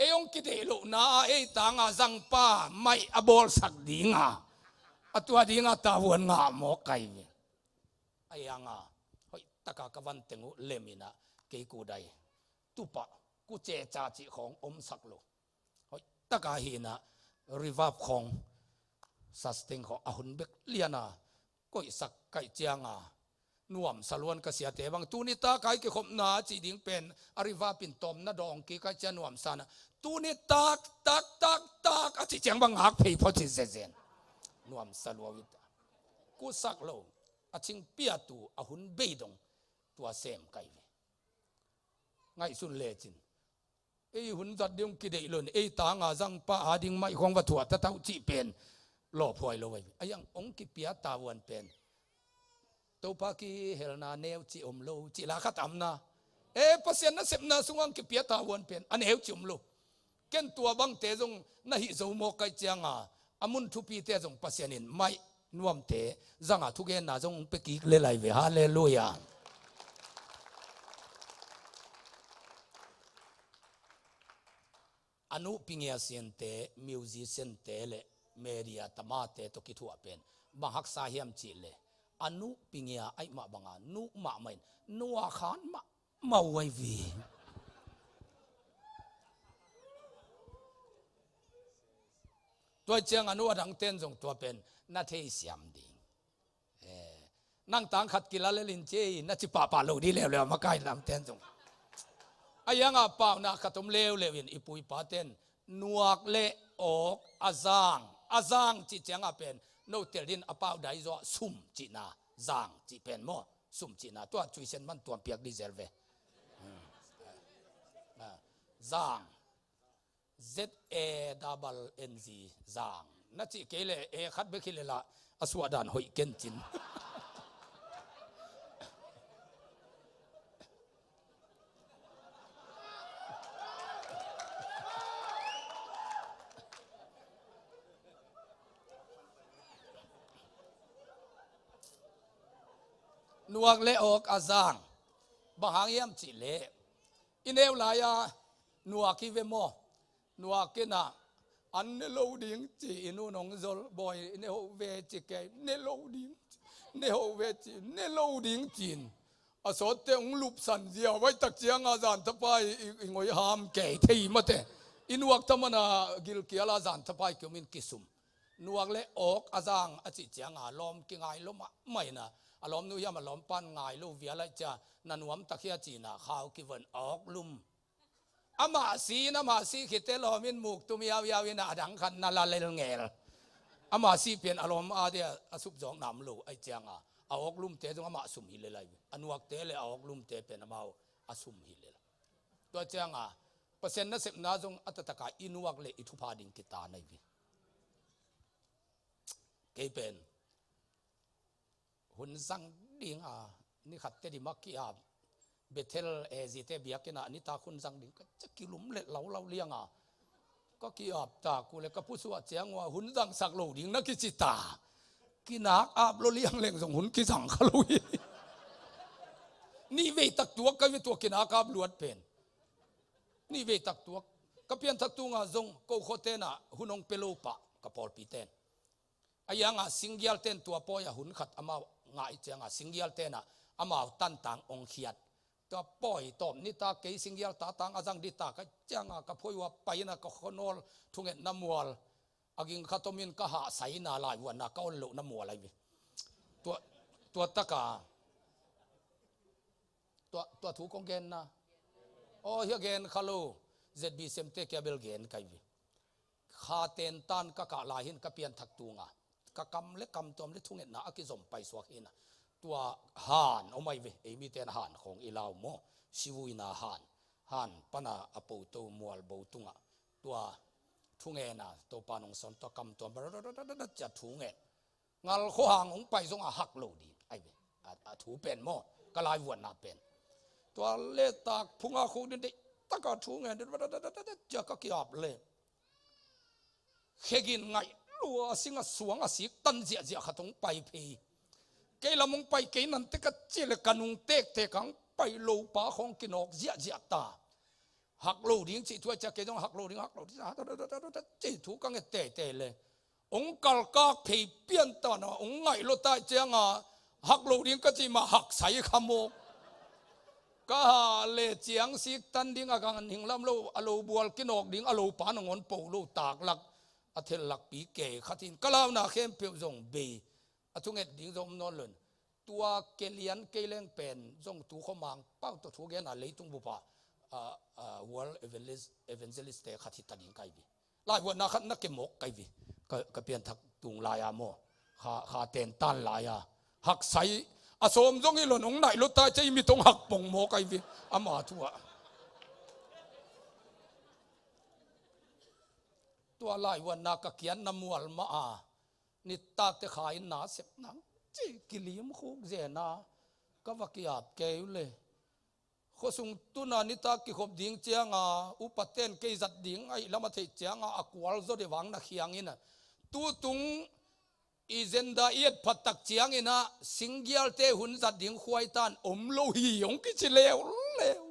Ei hong kideih lohna a ei tanga zangpa maih a bawlsak dinga, a tua dinga tavuan ngah mawk ai ve. Ai anga hoih taka ka van teng uh leminah kei kudai tupah kuce ca cih khawng omsak lo. Hoih taka hinah reverb khawng, sustain khawng a hun bek liana koihsak kaih cianga nuamsa luan ka siate bang tuni tak ai kikhopna cih ding pen a reverb in tawmna dawng kik ai cia nuamsa na tuni tak tak tak tak a cih ciang bang ngak phei phaw ci zezen. Nuamsa lua uh ita. Kusak lo a cingpiatu a hun bei dong tua sem kai ve. Ngaihsun lecin ei hun zat ding kideih lo in ei tanga zangpa a ding maih khawng va thuah tatauh cih pen lawphuai lo ai ve. Ai ang hong kipia tavuan pen Topa kihelna neu ci om lo ci la khat amna. E Pasian nasepna sungah ang kipia tavuan pen a neu ci om lo. Ken tua bangte zong na hih zo mawk kai cianga a mun thupite zong Pasian in maih nuamte zanga thugenna zong pe kik le lai ve. Halleluia. A nuh pingia siante, musiciante le media tamate tawh kithuah pen bang haksa hiam cih le a nuh pingia aih mah banga nuh mahmah in nuak han mahmah uh ai vi. Tua ciang a nuh a dangten zong tua pen na thei siam ding. Eh, nang tang khat kila lelin ci ei na ci pahpah lo di leuleu a makai lamten zong. A ianga paunak khat om leuleu in i puipaten nuak le awk a zang, a zang cih cianga pen no tel din a pau dai zaw sum cihna, zang cih pen maw, sum cihna tua cuisen man tuam piak di zel ve. Hmm. Ah, zang. Z A double N G, zang. Na cih kei le e khat bek hi le lah a suahdan hoih ken cin. Nuak le awk a zang. Bang hang hiam cih leh i neu lai-a nuak hi ve maw? Nuak inah an ne lo ding ci i nu nong zol bawi ne ho ve ci kei, ne lo ding ci, ne ho ve ci, ne lo ding cin. A sawtte hong lupsan zia vai tak cianga zanthapai i, i ngoi ham kei thei mate. I nuak thamana gilkiala zanthapai kiomin kisum. Nuak le awk a zang a cih cianga lawm kingai lo mahmah ina a lawmnu hiam a lawmpan ngai lo vial aih cia na nuamtak hia cina khau kivon awk lum. Amah si in amah si khite lawm in muk tum yauyau ina a dang khan na la lel ngel. Amah si pen a lawm a dia a supzawk nam lo aih cianga a awk lumte zong amah sum hi lelai. A nuakte le a awk lumte pen amau a sum hi lelai. Tua cianga Pasian nasepna zong a tataka i nuak le i thupha ding kita nai vi. Kei pen hun zang dinga ni khatte di mak ki-ap Bethel A Z te biakina nitak hun zang ding ka cia kilum let laulau lianga ka ki-ap tak uh le ka pusuah ciang uh a hun zangsak lo ding na kici ta. Kinak ap lo liang leng zong hun kizang kha lo hi. Nih vei tak tuak ka ve tua kinak ap luat pen. Nih vei tak tuak ka pianthak tunga zong ko khuatenah hun hong pe lo pah ka pawlpi ten. A ianga singgial ten tua pawi a hun khat amau ngah i cianga singgial tenah amau tantang ong khiat. Tua pawi tawp nita kei singgial tatang a zang dita ka cianga ka phuai ua paina ka khuanawl thungetna mual a ging khat omin ka hahsaina laivuanna ka on lohna mual ai vi. Tua, tua taka tua, tua thu kong genna. Aw hia gen kha lo. Z B C M te kia bel gen kai vi. Kha tentan ka kah lai hin ka pianthak tunga ka kam le kam tuam le thungetna a kizom paisuak hina. Tua han om ai ve, ei miten han khawng i lau maw? Sivuina han, han pana a poto mual bo tunga tua thungen a, Topa nong son tua kam tua, cia thungen. Ngal khuahang hong pai zong a hak lo ding. Ai ve, a, a thu pen maw, ka laivuanna pen. Tua le tak phunga khuk din deih taka thungen, cia ka kiap le. Khegin ngaih lua a sing a suang a sik tan ziahziah khat hong pai phei. Kei lam hong pai kei nante ka ci le ka nung tektek ang pai lo pa khawng kinawk ziahziah ta. Hak lo ding cih thu a cia kei zong hak lo ding, hak lo ding, cih thu ka nget teitei le. Hong kalkak phei pian ta na, hong ngaih lo tai cianga hak lo ding ka cih mah hak sai kha mawk. Ka ha le ciang sik tan ding a ganhing lam lo, a lo bual kinawk ding, a lo pa nangawn po lo taklak, a thel lakpi kei khat in ka launa khempeuh zong bei, a thunget ding zong om nawn lo in. Tua kelian kei leng pen zong tu khuamang pau tawh thu gen a leitung bupa, a, a, world evangelist, evangelist te khat hi ta ding kai bi. Laivuanna khat na ke mawk kai vi. Ka, ka pianthak tung lai-a maw, kha, kha tentan lai-a, haksai a sawm zong hi lo in hong naih lo tai cia i mit hong hak pong maw kai vi. Ama thu ah. Tua laivuanna ka kiatna mual mah a, nitakte kha in na sep nang ci kilim khuk zena ka va kiap kei uh le. Khuasung tuna nitak kikhop ding cianga upaten kei zat ding aih lam a theih cianga a kual zaw de vang na khiangin a, tutung i zenda i et phat tak ciangin a singgialte hun zat ding khuaitan om lo hi hong kici leuleu.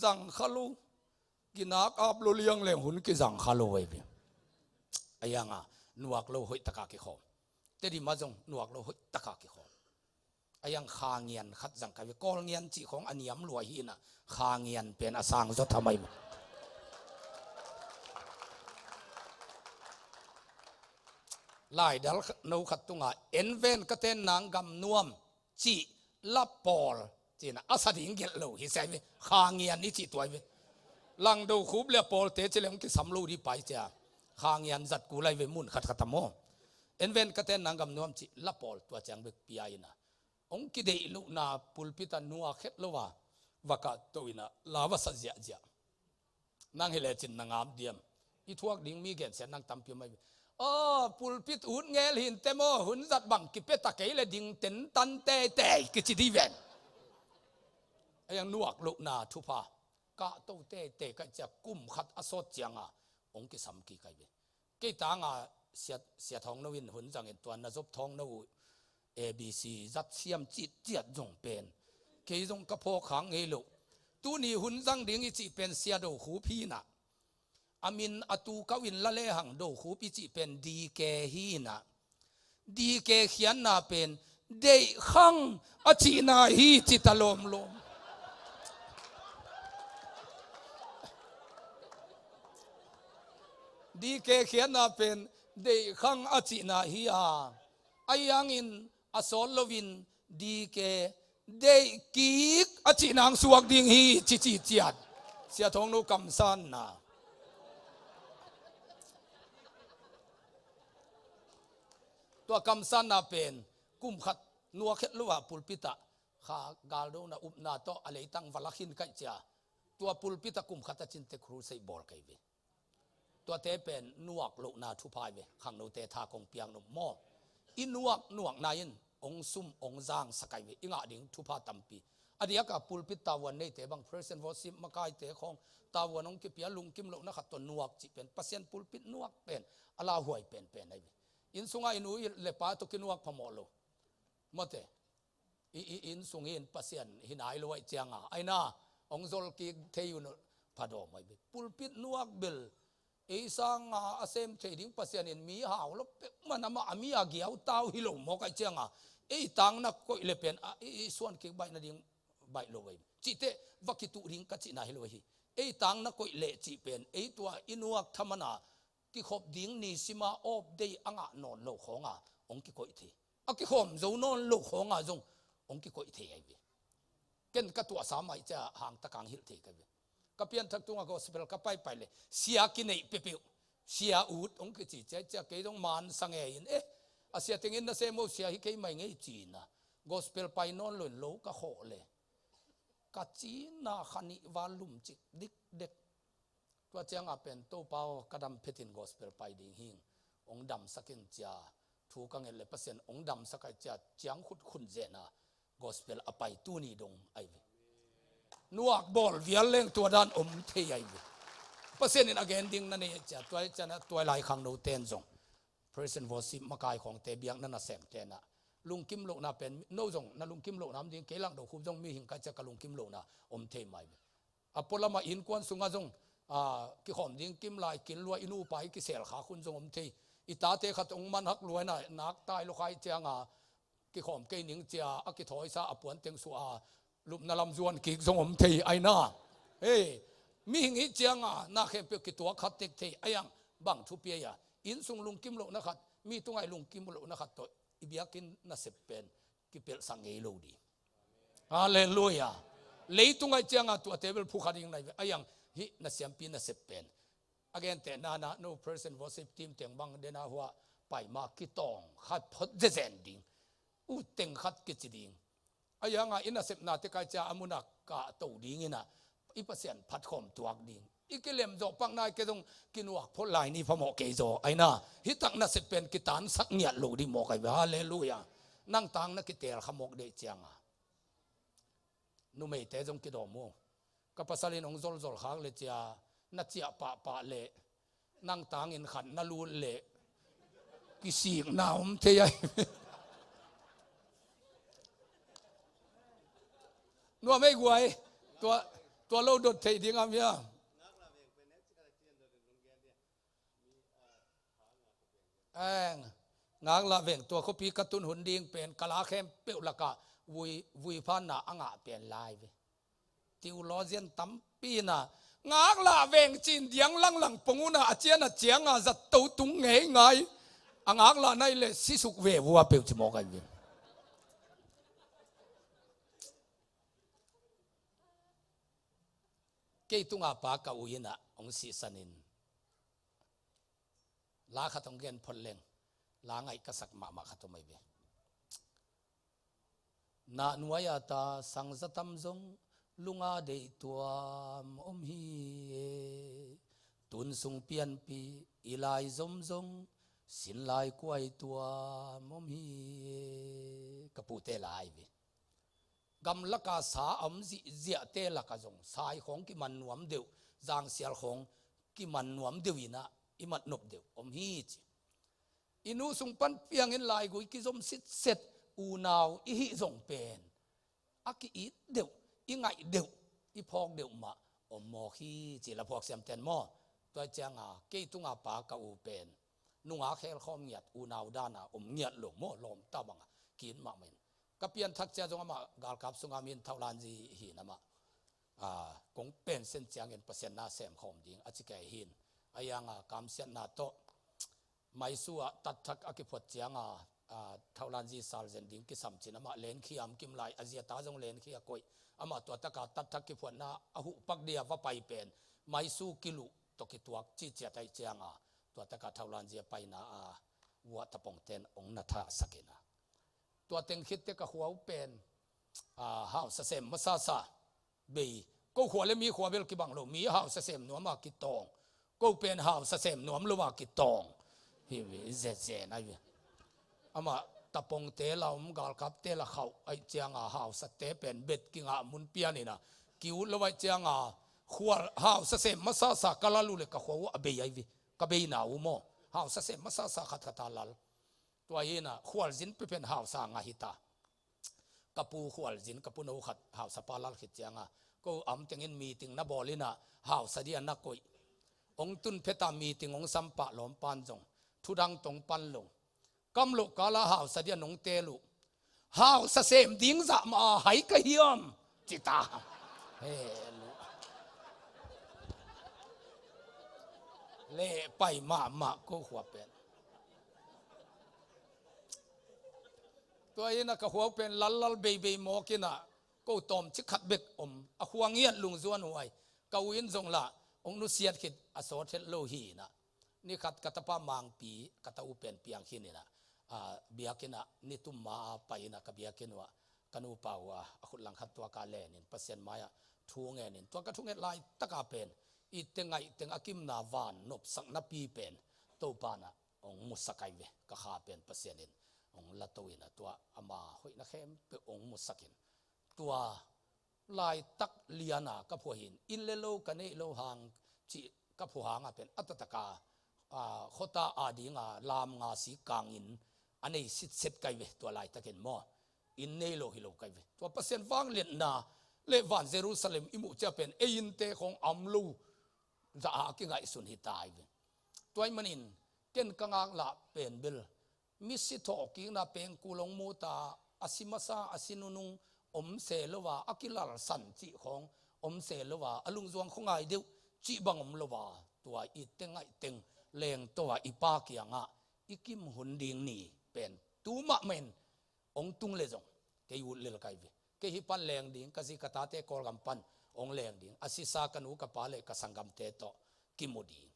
Zang kha lo. Kinak ap lo liangleng hun kizang kha lo vei ve. A ianga nuak lo hoih taka kikhawm. Tedim ah zong nuak lo hoih taka kikhawm. A iang kha ngian khat zang kai ve. Kawl ngian cih khawng a niam luai hi na, kha ngian pen a sang zaw thamai mah. Laidal no khat tunga en ven ka ten nang gam nuam cih la pawl cihna a sa ding gelh lo hi sai ve. Kha ngian i cih tuai ve. Langdo khup le a pawlte ci le hong kisam lo dih pai cia. Kha ngian zat kul ai ve mun khat khat a maw. En ven ka ten nang gam nuam cih la pawl tua ciang bek pia ina. Hong kideih lohna pulpit a nuak het lo a va kah to ina la va sa ziahziah. Nang hi lecin na ngap diam? I thuak ding mi gensiat nang tampi om ai ve. Aw, pulpit ut ngel hinte maw, hun zat bang kipia ta kei le ding tentan teitei kici dih ven. A iang nuak lohna thupha kahto teitei kaih cia kum khat a sawt cianga hong kisam kik ai ve. Kei tanga Sia, Sia Thawng No in hun zangin tua Na Zop Thawng No uh A B C zat siam citciat zong pen kei zong ka phawk khak ngei loh. Tuni hun zang ding i cih pen Sia Do Khup hi na. A min a tu kau in la lehang Do Khup i cih pen D K hi na. D K khiatna pen deih khang a cihna hi ci ta lawmlawm. D K khiatna pen deih khang a cihna hi a, a iangin a sawt loin D K deih kik a cih nang suak ding hi ci ci ciat. Sia Thawng No kamsanna. Tua kamsanna pen kum khat nuak het lo a pulpit ah kha galdona upna tawh a leitang va la khin kaih cia. Tua pulpit ah kum khat a cinte crusade bawl kei ve. Tuate pen nuak lohna thupha ai ve. Khangnote tha kong piak nop maw? I nuak nuakna in ong sum ong zang sak ai ve. I ngah ding thupha tampi. A diaka pulpit tavuan neite bang praise and worship makaite khawng tavuan ong kipia lungkim lohna khat tawh nuak cih pen Pasian pulpit nuak pen a lauhuai penpen ai ve. Inn sunga i nu i le pa tawh kinuak phamawh lo. Mawte. I, i inn sungin Pasian hi nai lo aih cianga aina ong zol kik thei un pha dawm ai ve. Pulpit nuak bel ei sanga a sem thei ding Pasian in mi hau lo pek man amah a mi a giau tau hi lo mawk aih cianga ei tangna koih le pen a, i, i suan kik baih nading baih lo ai ve. Cihte va kituh ding ka cihna hi lo ahi. Ei tangna koih leh cih pen ei tua i nuak thamana kikhop ding nisima awp dei a ngah nawn lo khawnga ong kikoih thei. A kikhawm zo nawn lo khawnga zong ong kikoih thei ai ve. Ken ka tuahsa maih cia hangtakang hilh thei ka ve. Ka pianthak tunga gospel ka paipai le sia kineih pepeuh, sia ut ong kici ciai cia kei zong mansa ngei in eh, a sia tengin na sem uh sia hi kei mai ngei cina. Gospel pai nawn lo in lo ka khawh le ka cina khanih val lum cik dikdek. Tua cianga pen, "Topa aw, ka dam phetin gospel pai ding hing, hong damsak in," cia thu ka nget le Pasian hong damsak ai cia, ciang khut khun zena gospel a pai tuni dong ai ve. Nuak bawl vial leng tua dan om thei ai ve. Pasian in a gen ding na nei ai cia, tua ai ciana, tua lai khangno ten zong praise and worship makai khawngte, biakna nasem tena lungkim lohna pen, no zong na lungkim lohna om ding, kei lang do khup zong mihing kai cia ka lungkim lohna om thei mai ve. A pualamah innkuan sungah zong, a, kikhawm ding kim lai, kil lua, i nupa i kisel kha khun zong om thei. I tate khat hong manhak luaina nak tai lo khai cianga kikhawm kei ning cia a kithawisa a puanteng suah a lupna lam zuan kik zong om thei aina. Hei, mihing i cianga na khempeuh kituak khat tek thei, aiang bang thupi ai a. Innsung lungkim lohna khat, mi tungai lungkim lohna khat tawh i biakinn nasep pen kipelhsak ngei lo ding. Halleluiah. Leitung ai cianga tuate bel phukha ding nai ve. Aiang hih na siampi nasep pen. A gente nana no praise and worship team teng bang dena hua paima kitawng khat phot zezen ding. U teng khat kici ding. Aianga i nasepnate kai cia a muna kah to dingina i Pasian phatkhawm tuak ding. I kilem zawh pakna i ke zong kinuak phot lai ni phamawh kei zaw aina. Hitak nasep pen kitansak ngiat lo ding mawk ai ve. Halleluiah. Nang tang na kitel kha mawk deih cianga numeite zong kidawm uh. Ka pasal in hong zolzol khak le cia, na ciah pahpah le nang tangin khat na lut le kisikna om thei ai. Nuam ei guai. Tua, tua lo dot thei ding am hia? Eng, ngaklah veng, tua khuapi ka tun hun ding pen ka la khempeuh lakah vui, vui phanna a ngah pen lai ve. Theologian tampi na ngaklah veng cin diang langlang pong una a cian a cianga zat to tung ngei ngai. A ngaklah nai le sisuk ve vua peuh ci mawk ai ve. Kei tunga pa ka u ina hong sihsanin la khat hong gen phot leng, la ngaih ka sak mahmah khat om ai ve. Nahnuai a ta sangza tam zong lunga deih tuam om hi e. Tun sung pianpih i lai zom zong sin lai kuai tuam om hi e. Ka pute lai ve. Gamlaka sa a om zihziahte laka zong sai khawng kiman nuam deuh, zangsial khawng kiman nuam deuh ina i mat nop deuh om hi ci. I nu sung pan piangin laigui kizom sitset, unau i hih zong pen a ki-it deuh, i ngaih deuh, i phawk deuh mah om mawk hi ci la phuak siamten maw? Tua cianga kei tunga pa ka u pen nunga khelkhawm ngiat, unau dana om ngiat lo maw, lawmta banga ki-it mahmah in. Ka pianthak cia zong amah galkap sunga min thaulanzi hi in amah, a, kong pensen ciangin Pasian na semkhawm ding a ci kei hin. A ianga kamsiatna tawh Maisu ah tatthak a kiphuat cianga, a, thaulanzi salzen ding kisam cin amah lenkhia om kim lai, a ziata zong lenkhia koih. Amah tua taka tatthak kiphuatna a huhpak dia va pai pen Maisu kiluh tawh kituak ciciat ai cianga tua taka thaulanzi a paina a vuah tapongten ong na thahsak ina. Tua teng khitte ka khua uh pen, a, hausa sem masasa bei. Ko khua le mi khua bel kibang lo, mi hausa sem nuama kitawng, ko pen hausa sem nuam lova kitawng hi ve, zetze nai ve. Amah tapongte la om, galkapte la khauh ai cianga hausate pen bet kingah mun pianina ki-ut lo ai cianga khual hausa sem masasa ka lal uh le ka khua uh a bei ai ve. Ka beina uh maw, hausa sem masasa khatkhat a lal. Tua hina khualzin pepen hausa ngah hita. Ka pu khualzin, ka puno khat hausa pa lal khit cianga ko am tengin meeting na bawl ina hausa dia na koih. Ong tun pheta meeting ong sampah lawm pan zong thudang tong pan lo. Kam loh kala hausa dia nong tel uh. Hausa sem ding zah mah a hai ka hiam cita. Helu. Le pai mahmah ko khua pen. Tua ina ka khua pen lallal beibei mawk ina ko tawm ci khat bek om a khua ngiat lungzuan huai. Ka u in zong lah ong nusiat khit a sawt het lo hi ina. Ni khat ka tapa Mangpi, ka ta u pen piang khin ina, a, biakinn ah ni tum ma a pai ina ka biakinn uh ah ka nupa uh a, a khut langkhat tua ka lenin Pasian mai ah thu ngenin tua ka thunget lai taka pen Itte ngaih teng a kimna van nopsakna pi pen Topa in ah hong musak ahi ve. Ka kha pen Pasian in hong lato in ah tua ama hoihna khempeuh hong musak in, tua laitak lian a ka phuah hi in, inn le lo ka neih lo hang cih ka phuah hang a pen a taktak a, a, khuata a ding a lam nga si kang inn a nei sitset ka hi ve tua laitak in maw. Inn nei lo hi lo ka hi ve. Tua Pasian vangliatna le van Jerusalem i muh ciang pen ei innte khawng a om lo zah a kingaihsun hi ta hi ve. Tua ahih manin ken ka ngaklah pen bel misi thawhkikna pengkul hong mu ta, a si masa, a si nunung om se lo a, a kilalsan cih khawng om se lo a, a lungzuang khua ngai deuh cih bang om lo a, tua itte ngaih teng lengto a i Pa kiangah i kim hun ding ni pen tu mahmah in hong tung leh zong kei ut lel ka hi ve. Kei hih pan leng ding, ka zi ka tate Kawlgam pan hong leng ding, a sisa ka nu ka pa le ka sanggamte tawh kimu ding.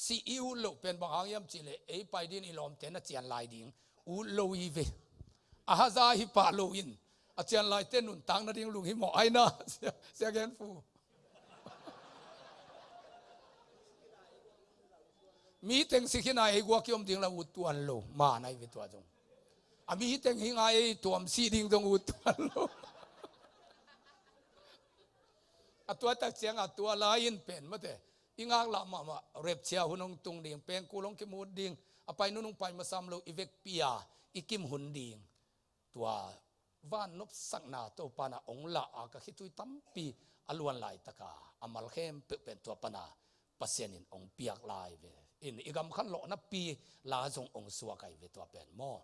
Sih i ut loh pen bang hang hiam cih leh ei pai ding i lawmte na cian lai ding ut lo hi ve. A haza hi pah lo in a cian laite nuntak nading lunghimawh ahi na. Sia, Sia Gen Fu. Mi teng si khin a ei guak i om ding la ut tuan lo, man ahi ve tua zong. A mi teng hi ngai ei tuam si ding zong ut tuan lo. A tua tak ciang a tua lai in pen mate i ngaklah mahmah rapture hun hong tung ding, pengkul hong kimut ding, a pai nunung pai masam lo i vekpi a i kim hun ding. Tua van nopsakna Topa in ah hong lah a ka khitui tampi a luan laitak a a mal khempeuh pen tua pan a Pasian in hong piak lai ve. In i gam khan lawhna pi la zong hong suak ahi ve tua pen maw.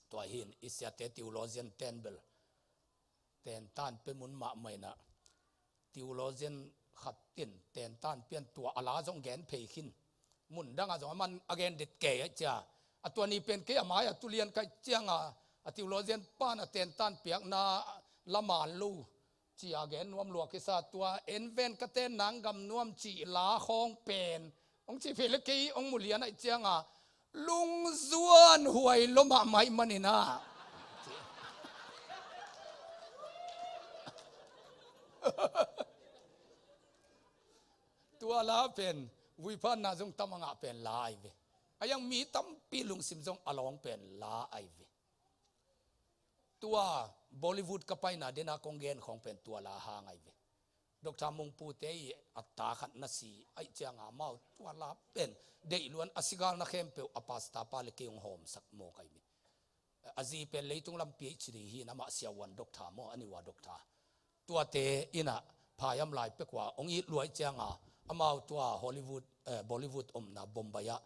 Tua hi in i siate theologian ten bel tentan pe mun mahmah in ah theologian khat in tentan pian tua a la zong gen phei khin. Mun dang a zong a man a gen det kei ahi cia. A tua ni pen kei a mai a tu lian ka hih ciang a, a theologian pan a tentan piakna la man lo ci a gen nuam lua kisa, tua en ven ka ten nang gam nuam cih la khawng pen hong cih phei le kei hong mu lian ahi ciang a lungzuan huai lo mahmah ahih manin ah. Tua la pen vuiphanna zong tam a ngah pen la ahi ve. A iang mi tampi lungsim zong a lawng pen la ahi ve. Tua Bollywood ka paina den a kong gen khawng pen tua la hang ahi ve. Doctor Mungpute i a ta khat na si ahih ciang a amau tua la pen deih luan a sigalna khempeuh a pastor pa le kei hong hawmsak mawk ahi ve. A zi pen leitung lam PhD hi in amah siavuan doctor maw, a niua doctor. Tuate in ah phaiam lai pek ua hong it lua ahih ciang a amau tua Hollywood, eh, Bollywood omna Bombay ah